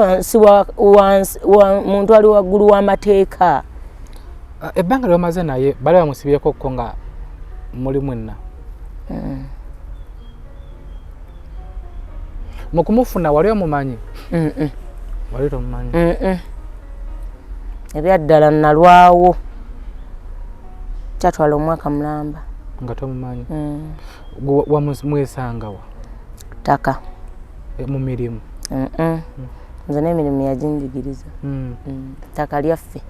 Speaker 3: wansi muntu ali waggulu w'amateeka.
Speaker 4: Ah, ebbanga lyebamaze naye bali bamusibyeko ko nga muli mwenna mu kumufuna, wali omumanyi? Wali tomumanyi?
Speaker 3: Ebyaddala nalwawo, kyatwala omwaka mulamba.
Speaker 4: Nga tomumanyi? Gwe wamwesangawa?
Speaker 3: Ttaka.
Speaker 4: Eh, mu mirimu?
Speaker 3: Nze n'emirimu yaginjigiriza. Ttaka lyaffe,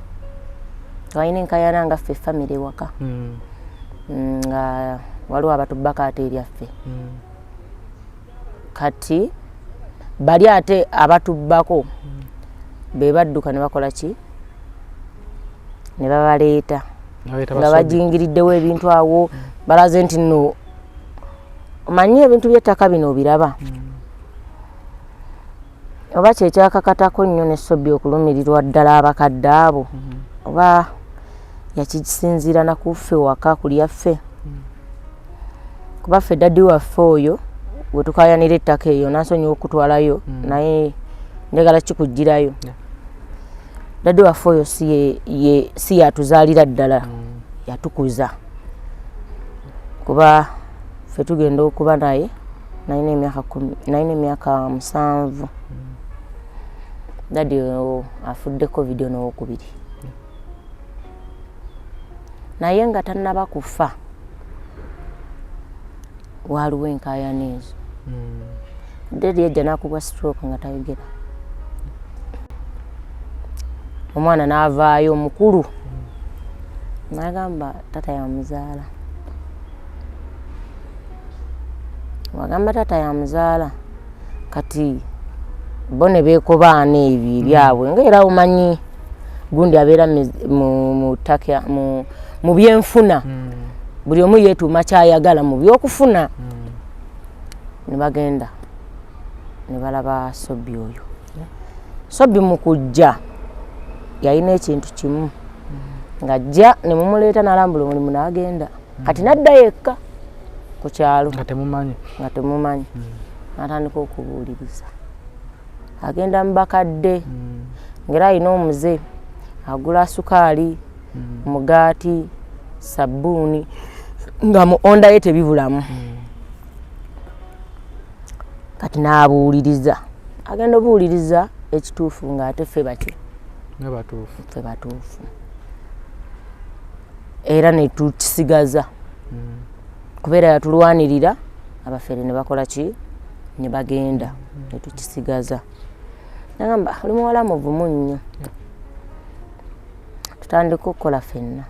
Speaker 3: twalina enkayana nga ffe famire ewaka, nga waliwo abatubbako ate eryaffe. Kati bali ate abatubbako be badduka ne bakola ki, ne babaleeta
Speaker 4: Nabaleeta
Speaker 3: nga
Speaker 4: basobi.
Speaker 3: Bajingiriddewo ebintu awo, balaze nti nno omanyi ebintu by'ettaka bino obiraba oba kyekyakakatako nnyo ne Sobi okulumirirwa ddala abakadde abo, oba yakisinziira nakuffe waka kulyaffe, kuba ffe daddy waffe oyo we tukayanira ettaka eyo nansonyiwa okutwalayo, naye njagala kikugirayo. Daddy waffe oyo si yatuzaalira ddala, yatukuza, kuba ffe tugenda okuba naye nalina emyaka 10, nalina emyaka 7. Daddy oyo afudde COVID nowokubiri, naye nga tannaba kufa waaliwo enkayana ezo. Daddy yajja n'akubwa stroke nga tayogera, omwana n'avaayo omukulu n'agamba tata yamuzaala. Wagamba taata yamuzaala, kati bo ne beekobaana ebyo ebyabwe, nga era omanyi gundi abeera mu ttaka mu byenfuna, buli omu yeetuuma kyayagala mu byokufuna. Ne bagenda ne balaba Sobbi oyo. Sobbi mu kujja yalina ekintu kimu, ng'ajja ne mumuleeta n'alambula omulimu n'agenda. Kati n'adda yekka ku kyalo.
Speaker 4: Nga temumanyi?
Speaker 3: Nga temumanyi. N'atandika okubuuliriza, agenda mu bakadde, ng'era alina omuze, agula sukaali, mugaati, sabbuuni, nga mu onda ye tebibulamu. Kati n'abuuliriza, agenda obuuliriza ekituufu ng'ate ffe baki?
Speaker 4: Nga batuufu.
Speaker 3: Ffe batuufu, era netukisigaza kubeera yatulwanirira, abafere ne bakola ki, ne bagenda, netukisigaza. Nagamba, oli muwala muvumu nnyo, tutandika okukola ffenna,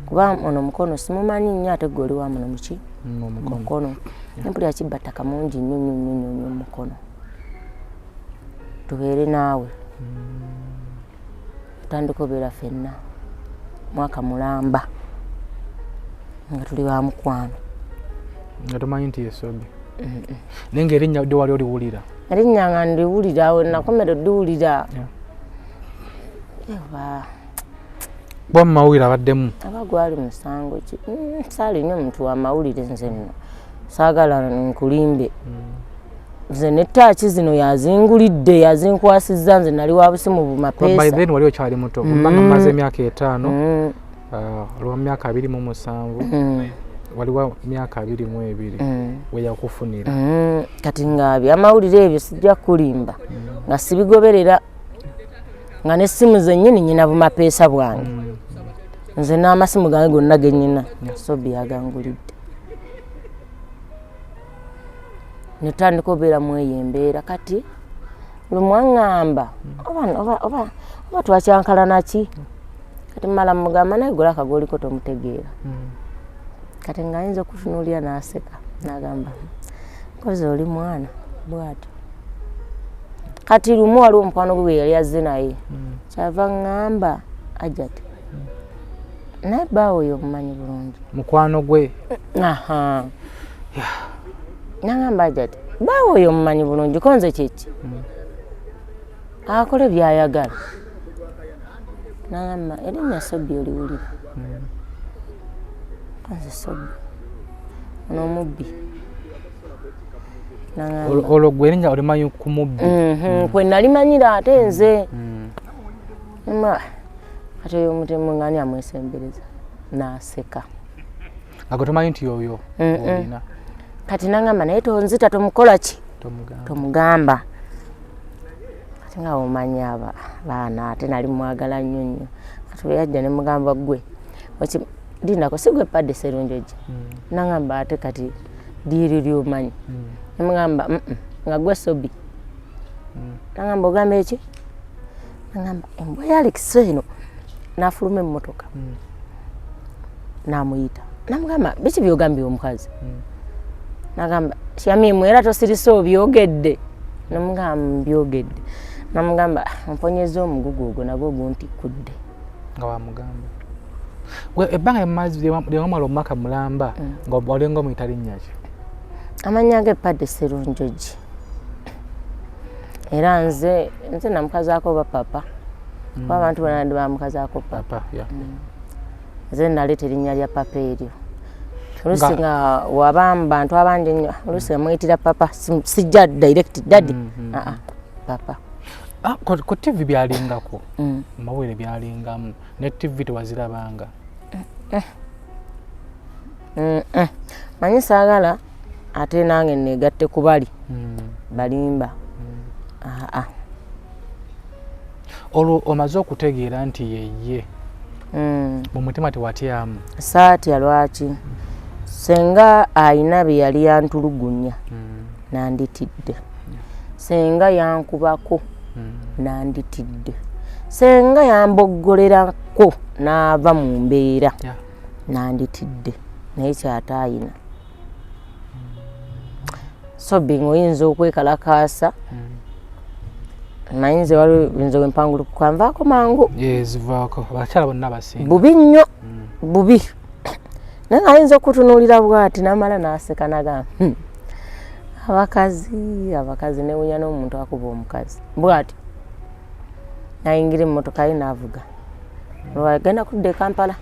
Speaker 3: kuba ono mukono simumanyi nnyo, ate gwe oli wa muno muki mukono, empulira kibba ttaka mungi nnyo nnyo nnyo nnyo nnyo mukono, tubeere naawe. Tutandika obeera ffenna mwaka mulamba nga tuli ba mukwano.
Speaker 4: Nga tomanyi nti yesobi, naye nga erinnya dde wali oliwulira?
Speaker 3: Erinnya nga ndiwulira, awo nakomera oddiwulira oba
Speaker 4: Kuba mu mawulire abaddemu.
Speaker 3: Aba gwali musango ki? Saali nnyo omuntu wa mawulire nze nno. Saagala nkulimbe. Nze ne taaki zino yazingulidde, yazinkwasizza, nze nali wa busimu bumapeesa.
Speaker 4: By then wali okyali muto, kubanga mumaze emyaka 5, olwa myaka 27, waliwo myaka 22 weyakufunira.
Speaker 3: Kati nga byamawulire ebyo sijja kulimba, nga sibigoberera, nga n'essimu zennyini nyina bumapeesa bwange. Nze n'amasimu gange gonna ge nnyina Sobi yagangulidde. Netandika obeera mu eyo embeera. Kati lumu aŋŋamba oba twakyankalana ki, kati mmala mugamba naye gula akagoliko tomutegeera. Kati ng'ayinza okutunuulira n'aseka n'agamba nkozi oli mwana bw'atyo. Kati lumu waliwo omukwano gwe yali azze naye, kyava ŋŋamba Hajjati naye bbaawe oyo omumanyi bulungi.
Speaker 4: Mukwano gwe?
Speaker 3: Aha. Nagamba Hajjati bbaawe oyo omumanyi bulungi, ko nze kiki akole by'ayagala. Nagamba erinnya Sobi oliwulira? Nze Sobi ono omubbi.
Speaker 4: Olwo gwe erinnya olimanyi ku mubbi?
Speaker 3: Kwe nalimanyira ate nze. Kati oyo omutemu ng'ani amwesembereza n'aseka.
Speaker 4: Nga gwe tomanyi nti oyo olina.
Speaker 3: Kati nagamba naye tonzita tomukola ki? Tomugamba. Kati nga omanyi abaana ate nali mwagala nnyo nnyo. Kati bwe yajja ne mugamba gwe lindako si gwe Paddy Sserunjogi. Nagamba ate kati lyeryo ly'omanyi. Ne mugamba nga gwe Sobi. Nagamba ogamba eki? Nagamba embwa ya Alex eno. N'afuluma emmotoka. N'amuyita. Namugamba biki by'ogambye omukazi? Nagamba Shamimu era tosirise obyogedde. Namugamba mbyogedde. Namugamba mponyeza omugugu ogwo nagwo guntikkudde.
Speaker 4: Nga wamugamba. Gwe ebbanga lyewamala omwaka mulamba nga olinga omuyita linnya ki?
Speaker 3: Amannya ge Paddy Sserunjogi. Era nze namukazaako oba papa. Kuba abantu bonna ndi bamukazaako papa. Nze naleeta erinnya lya papa eryo. Oluusi nga waba mu bantu abangi ennyo, oluusi amuyitira papa, sijja direct daddy. Papa.
Speaker 4: Ku TV byalingako, amawulire byalingamu, ne TV tewazirabanga.
Speaker 3: Manyi saagala ate nange neegatte ku bali balimba.
Speaker 4: Olwo omaze okutegeera nti yeye, mu mutima tewatyamu?
Speaker 3: Saatya. Lwaki? Senga ayina bye yali yantulugunya nanditidde, senga yankubako nanditidde, senga yamboggolerako n'ava mu mbeera nanditidde, naye kyataayina. Sobi ng'oyinza okwekalakaasa, manyi nze waliwo nze wempangulukuka nvaako mangu.
Speaker 4: Zivaako abakyala bonna basinga.
Speaker 3: Bubi nnyo, bubi. Naye ng'ayinza okutunuulira bw'ati n'amala n'aseka n'agamba abakazi abakazi, newunya n'omuntu akuba omukazi bw'ati. Nayingira emmotoka ye n'avuga, agenda kudda e Kampala.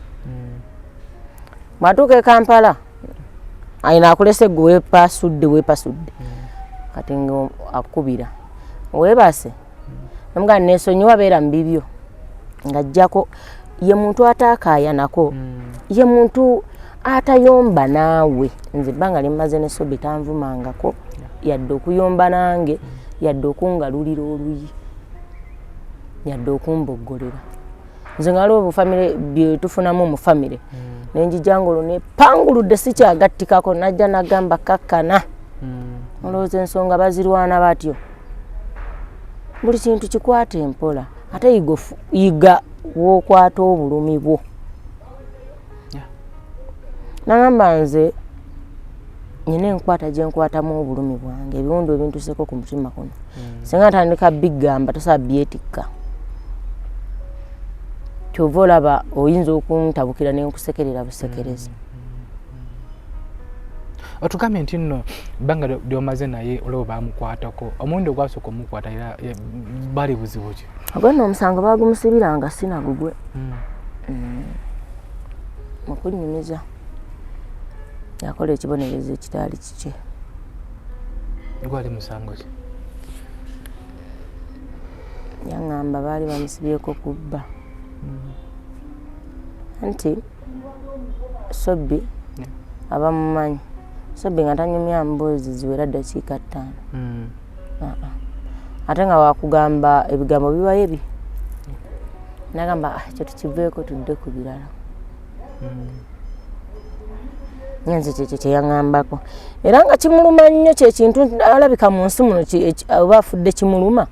Speaker 3: Bw'atuuka e Kampala ayina akulese gwe weepasudde weepasudde. Kati nga akubira weebase namugamba neesonyiwa beera mu bibyo, ng'ajjako ye muntu ataakaayanako, ye muntu atayomba naawe. Nze ebbanga lyemmaze ne Sobi tanvumangako, yadde okuyomba nange, yadde okungalulira oluyi, yadde okumboggolera. Nze nga waliwo obufamire bye tufunamu mu famire, nenjija nga olwo nepanguludde sikyagattikako, najja nagamba kakkana. Olowooza ensonga bazirwana batyo? Buli kintu kikwata empola, ate yiga w'okwata obulumi bwo. Nagamba nze nyina enkwata gye nkwatamu obulumi bwange, ebiwundu ebintuseko ku mutima kuno, singa ntandika bigamba tosobola byetikka. Kyova olaba oyinza okuntabukira nenkusekerera busekerezi.
Speaker 4: Otugambye nti nno ebbanga lyomaze naye olwo bamukwatako, omulundi ogwasooka omukwata bali buzibu ki?
Speaker 3: Ogwo nno omusango bagumusibiranga sinagugwe mukunyumiza. Yakola ekibonerezo ekitaali kikye.
Speaker 4: Gwali musango ki?
Speaker 3: Yaŋŋamba baali bamusibyeko kubba. Anti Sobbi abamumanyi, Sobbi nga tanyumya mboozi ziwera ddakiika 5. Ate nga wakugamba ebigambo bibayo ebi. Nagamba ekyo tukiveeko tudde ku birala. Nze kyekyo kye yaŋŋambako. Era nga kimuluma nnyo, kyekintu alabika mu nsi muno oba afudde kimuluma.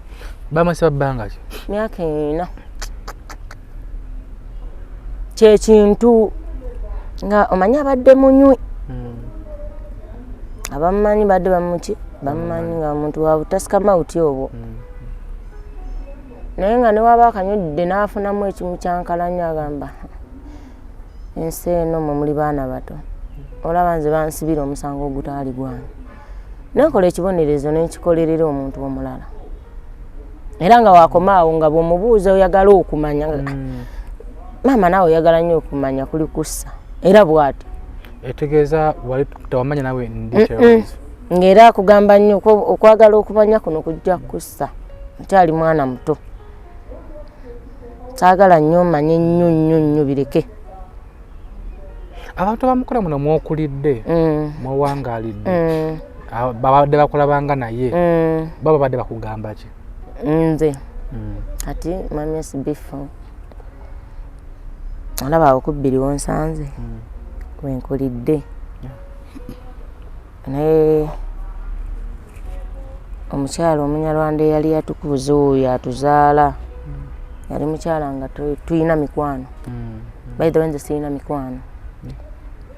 Speaker 4: Bamusiba bbanga ki?
Speaker 3: Myaka 4. Kyekintu nga omanyi abadde munywi. Abamumanyi badde bamuki? Bamumanyi nga omuntu wa butasika mawuti obwo. Naye nga ne waba akanywedde n'afunamu ekimu kyankalanya agamba ensi eno mwe muli baana bato. Olaba nze bansibira omusango ogutaali gwange. Nenkola ekibonerezo nenkikolerera omuntu omulala. Era nga wakoma awo nga bw'omubuuza oyagala okumanya. Maama naawe oyagala nnyo okumanya kuli kussa. Era bw'atyo.
Speaker 4: Etegeeza wali tewamanya nawe details.
Speaker 3: Ng'era akugamba nnyo okwagala okumanya kuno kujja kussa. Okyali mwana muto. Saagala nnyo omanye nnyo nnyo nnyo bireke.
Speaker 4: Abantu abamukola muno mwokulidde, mwewangaalidde, babadde bakulabanga naye, baba babadde bakugamba ki?
Speaker 3: Nze kati mwami SB4 olaba awo ku 2 wonsanze wenkulidde. Naye omukyala omunyarwanda eyali yatukuza oyo atuzaala yali mukyala nga tuyina mikwano. By the way nze siyina mikwano.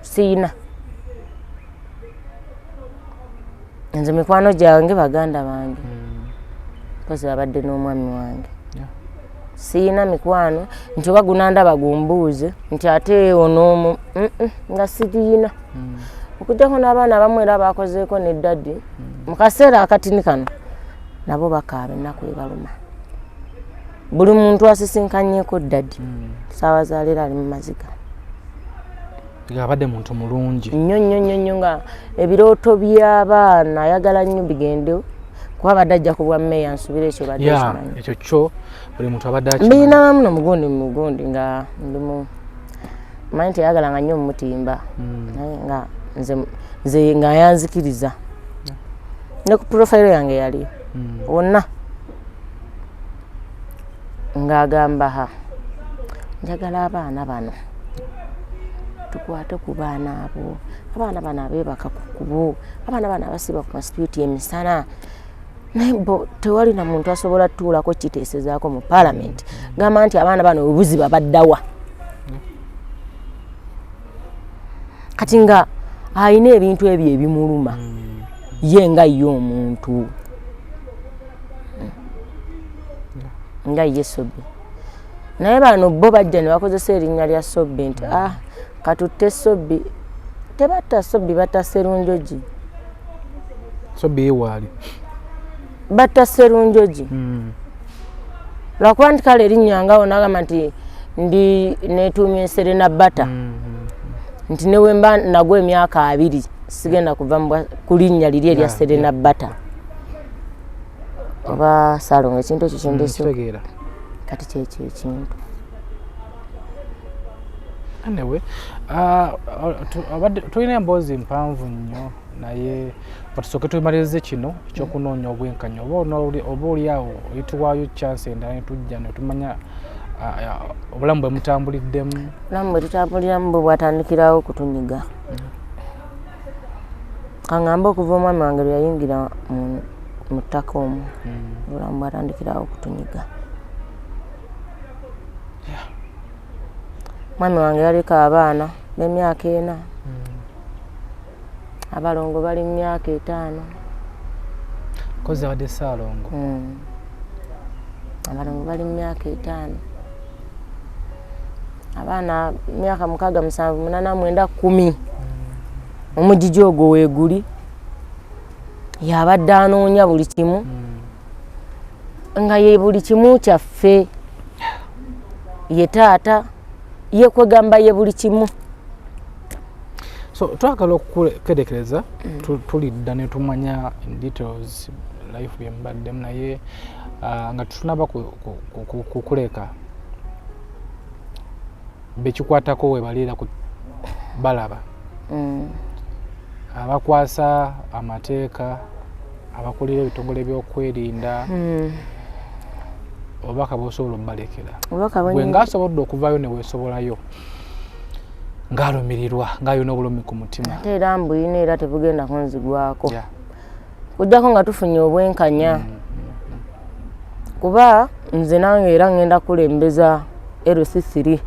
Speaker 3: Siyina. Nze mikwano gyange baganda bange. Kozi abadde n'omwami wange. Siyina mikwano nti oba gunandaba gumbuuze nti ate ono omu nga siriyina. Okuggyako n'abaana abamu era bakozeeko ne daddy mu kaseera akatini kano nabo bakaaba ennaku ebaluma. Buli muntu asisinkanyeko daddy ssaawa za leero ali mu maziga.
Speaker 4: Abadde muntu mulungi
Speaker 3: nnyo nnyo nnyo nnyo nga ebirooto by'abaana ayagala nnyo bigende kuba abadde ajja ku bwa mmeeya nsubira ekyo badde kimanyi.
Speaker 4: Ekyo kyo buli muntu abadde akimanyi.
Speaker 3: Mbirina muno mugundi nga ndi mu manyi nti yayagalanga nnyo mumutimba naye nga nze nga yanzikiriza ne ku profile yange yali wonna ng'agamba ha njagala abaana bano tukwate ku baana abo, abaana bano abeebaka ku kkubo, abaana bano abasiiba ku masitwiti emisana. Naye bo tewali na muntu asobola tutuulako kiteesezaako mu paalamenti gamba nti abaana bano obuziba baddawa. Kati nga alina ebintu ebyo ebimuluma ye nga ye omuntu nga ye Sobbi. Naye bano bo bajja ne bakozesa erinnya lya Sobbi nti katutte Sobbi. Tebatta Sobbi, batta Serunjogi.
Speaker 4: Sobbi ye waali.
Speaker 3: Batta Serunjogi. Lwakuba nti kale erinnya nga n'agamba nti ndi neetuumye Serena Bata. Nti ne bwe mba nagwo emyaka 2 sigenda kuva ku linnya liri erya Serena Bata. Oba Ssalongo ekintu ekyo kindeese. Kati kyekyo ekintu.
Speaker 4: Anyway, tulina emboozi mpanvu nnyo naye batusooke tumalirize kino ekyokunoonya obwenkanya oba oli awo oyitibwayo chance endala ne tujja ne tumanya obulamu bwe mutambuliddemu.
Speaker 3: Obulamu bwe tutambuliramu bwe bwatandikirawo okutunyiga. Kaŋŋambe okuva omwami wange lwe yayingira mu ttaka omwo, obulamu bwatandikirawo okutunyiga. Mwami wange yaleka abaana b'emyaka 4. Abalongo bali mu myaka 5.
Speaker 4: Kozi abadde Ssaalongo.
Speaker 3: Abalongo bali mu myaka 5. Abaana myaka 6, 7, 8, 9, 10. Omugigi ogwo weeguli. Yabadde anoonya buli kimu. Nga ye buli kimu kyaffe. Ye taata, ye kwegamba ye buli kimu.
Speaker 4: So twagala okukerekereza tulidda ne tumanya in details life byemubaddemu, naye nga tutunaba kukuleka, bekikwatako webaliira ku balaba abakwasa amateeka, abakulira ebitongole ebyokwerinda, obubaka bwosobola obubalekera?
Speaker 3: Obubaka
Speaker 4: gwe ngaasobodde okuvaayo ne weesobolayo, ng'alumirirwa, ng'alina obulumi ku mutima.
Speaker 3: Ate era mbuyina, era tebugenda kunzigwako kujjako nga tufunye obwenkanya, kuba nze nange era ngenda kulembeza LC3.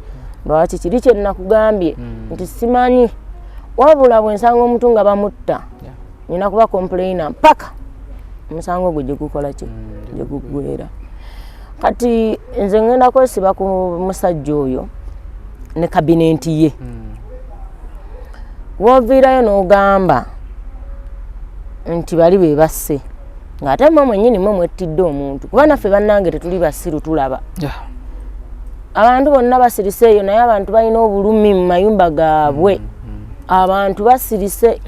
Speaker 3: Lwaki kiri kye nakugambye nti simanyi, wabula bwe nsanga omuntu nga bamutta, nina kuba complainer mpaka omusango ogwo gye gukola ki, gye guggwera. Kati nze ngenda kwesiba ku musajja oyo ne cabinet ye. Woviirayo n'ogamba nti bali be basse, ng'ate mmwe mwennyini mwe mwettidde omuntu, kuba naffe bannange tetuli basiru, tulaba abantu bonna basirise eyo, naye abantu balina obulumi mu mayumba gaabwe, abantu basirise.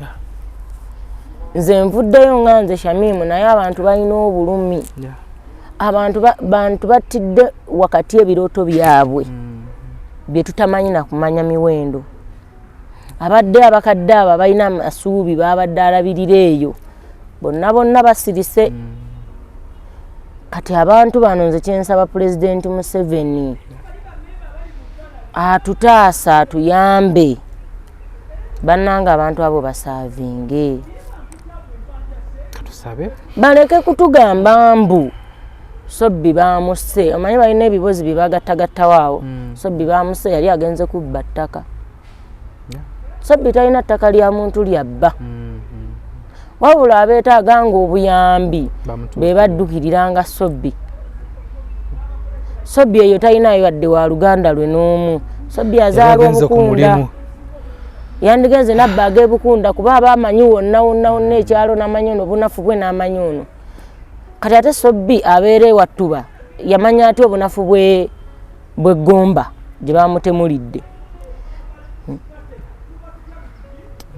Speaker 3: Nze nvuddeyo nga nze Shamimu, naye abantu balina obulumi. Abantu bantu battidde wakati ebirooto byabwe bye tutamanyi nakumanya miwendo. Abadde abakadde abo abalina amasuubi babadde alabirira eyo, bonna bonna basirise. Kati abantu bano, nze kyensaba Pulezidenti Museveni atutaasa, atuyambe, bannange, abantu abo basaavinge.
Speaker 4: Katusabe.
Speaker 3: Baleke kutugamba mbu Sobbi bamusse. Omanyi balina ebibozi bye bagattagattawo awo. Sobbi bamusse, yali agenze kubba ttaka. Sobbi talina ttaka lya muntu lyabba, wabula abeetaaga nga obuyambi be baddukiriranga Sobbi. Sobbi eyo talinayo yadde wa luganda lwe n'omu. Sobbi azaalwa
Speaker 4: Yagenze ku
Speaker 3: Obukunda.
Speaker 4: mulimu.
Speaker 3: Yandigenze nabba ag'Ebukunda, kuba aba amanyi wonna wonna wonna ekyalo, n'amanyi ono obunafu bwe, n'amanyi ono. Kati ate Sobbi abeera ewattuba, yamanya atya obunafu bwe bweggomba gye bamutemulidde?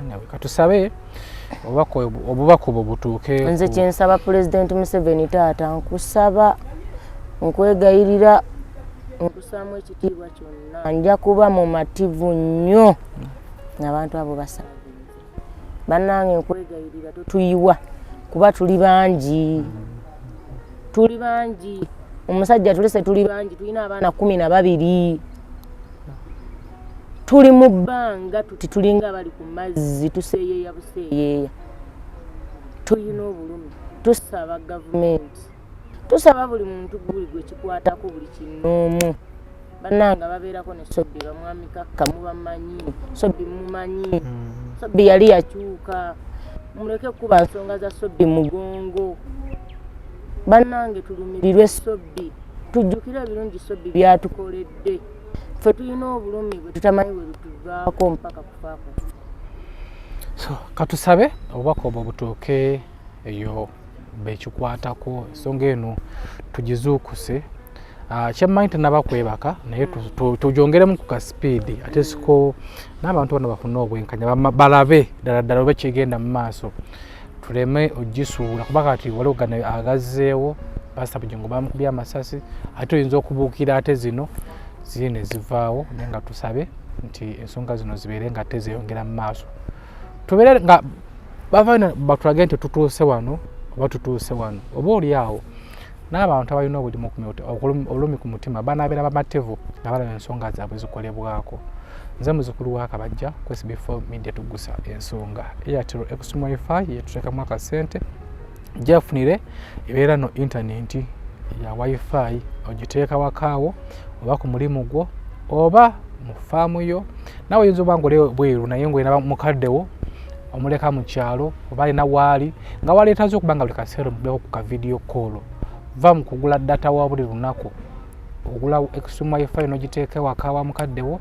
Speaker 4: Anyway, katusabe obubaka obwo butuuke.
Speaker 3: Nze kyensaba Pulezidenti Museveni, taata, nkusaba, nkwegayirira, nkusaamu ekitiibwa kyonna, nja kuba mumativu nnyo abantu abo basaavinze. Bannange, nkwegayirira, totuyiwa, kuba tuli bangi, tuli bangi. Omusajja tulese tuli bangi, tulina abaana 12, tuli mu bbanga tuti, tulinga abali ku mazzi, tuseeyeeya buseeyeeya, tulina obulumi. Tusaba gavumenti, tusaba buli muntu, buli gwe kikwatako, buli kinoomu. Bannange, babeerako ne Sobbi, bamwami Kakka, mubamanyi, Sobbi mumanyi. Sobbi yali yakyuka, muleke kuba nsonga za Sobbi mugongo. Bannange, tulumirirwe Sobbi, tujjukire ebirungi Sobbi byatukoledde. Ffe tulina obulumi bwe tutamanyi bwe lutuvaako mpaka kufa kwaffe.
Speaker 4: So katusabe obubaka obwo butuuke eyo bekikwatako, ensonga eno tugizuukuse. Kyemmanyi tenaba kwebaka, naye tugyongeremu ku kasipiidi, ate siko n'abantu bano bafune obwenkanya, balabe ddala ddala oba ekigenda mu maaso, tuleme ogisuula, kuba kati waliwo gano agazzeewo. Pasita Bugingo bamukubye amasasi, ate oyinza okubuukira ate zino ziri ne zivaawo. Naye nga tusabe nti ensonga zino zibeere nga tezeyongera mu maaso, tubeere nga bavayo batulage nti tutuuse wano oba tutuuse wano. Oba oli awo n'abantu abalina obulumi ku mutima banabeera bamativu nga balaba ensonga zaabwe zikolebwako. Nze muzukulu wa Kabajja ku SB4 Media, tugusa ensonga. Airtel Extreme WiFi yetuteekamu akasente, gyefunire, ebeera no intaneti ya WiFi, ogiteeka wakaawo oba ku mulimu gwo oba mu faamu yo. Nawe oyinza oba nga oli bweru, naye ngaolina mukaddewo omuleka mu kyalo oba alina waali nga waleetaze okuba nga buli kaseera omubeko ku ka video call. Va mu kugula data wa buli lunaku, ogula Extreme WiFi n'ogiteeka ewaka wa mukaddewo,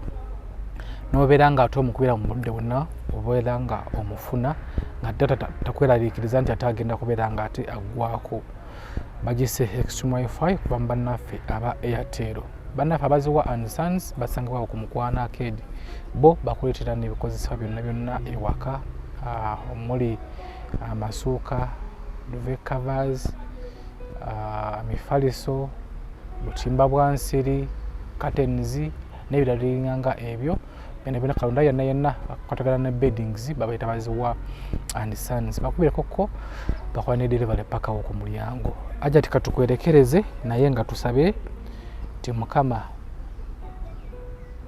Speaker 4: n'obeera nga ate omukubira mu budde bwonna, obeera nga omufuna nga data takweraliikiriza nti ate agenda kubeera nga ate aggwako. Bagise Extreme WiFi kuva mu bannaffe aba Airtel. Bannaffe abaziwa and Sons basangibwawo ku Mukwano Arcade, bo bakuleetera n'ebikozesebwa byonna byonna ewaka, omuli amasuuka, duvet covers, mifaliso, butimba bwa nsiri, curtains n'ebirala biringa nga ebyo byonna byonna. Kalonda yenna yenna akwatagana ne beddings, babayita Baziwa and Sons. Bakubireko ko bakola ne delivery pakawo ku mulyango. Ajati katukwerekereze, naye nga tusabe nti Mukama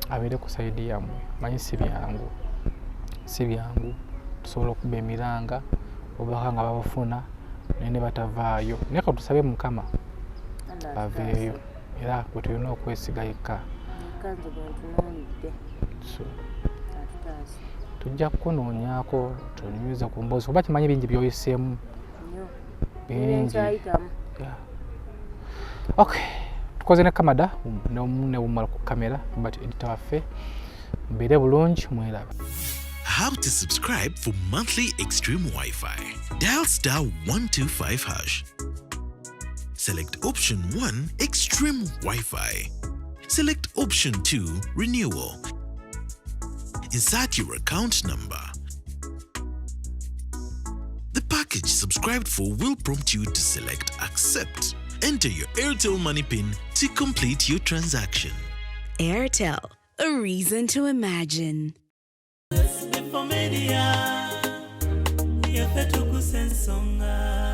Speaker 4: abeere ku side yammwe. Manyi si byangu, si byangu. Tusobola okuba emiranga obubaka nga babufuna naye ne batavaayo, naye katusabe Mukama baveeyo, era gwe tulina okwesiga yekka.
Speaker 3: Kanze gwe ntunuulidde.
Speaker 4: So
Speaker 3: atutaasa.
Speaker 4: Tujja kukunoonyaako tunyumize ku mboozi, kuba kimanyi bingi byoyiseemu.
Speaker 3: Nnyo.
Speaker 4: Bingi.
Speaker 3: Nkyayitamu.
Speaker 4: Yeah. Okay, tukoze ne Kamada newumala ku kamera, but editor waffe. Mbeere bulungi, mweraba.
Speaker 11: How to subscribe for monthly Extreme Wi-Fi. Dial *125#. Select option 1, Extreme Wi-Fi. Select option 2, Renewal. Insert your account number. The package subscribed for will prompt you to select Accept. Enter your Airtel Money PIN to complete your transaction.
Speaker 6: Airtel, a reason to imagine.
Speaker 12: Media yaffe tukusa ensonga.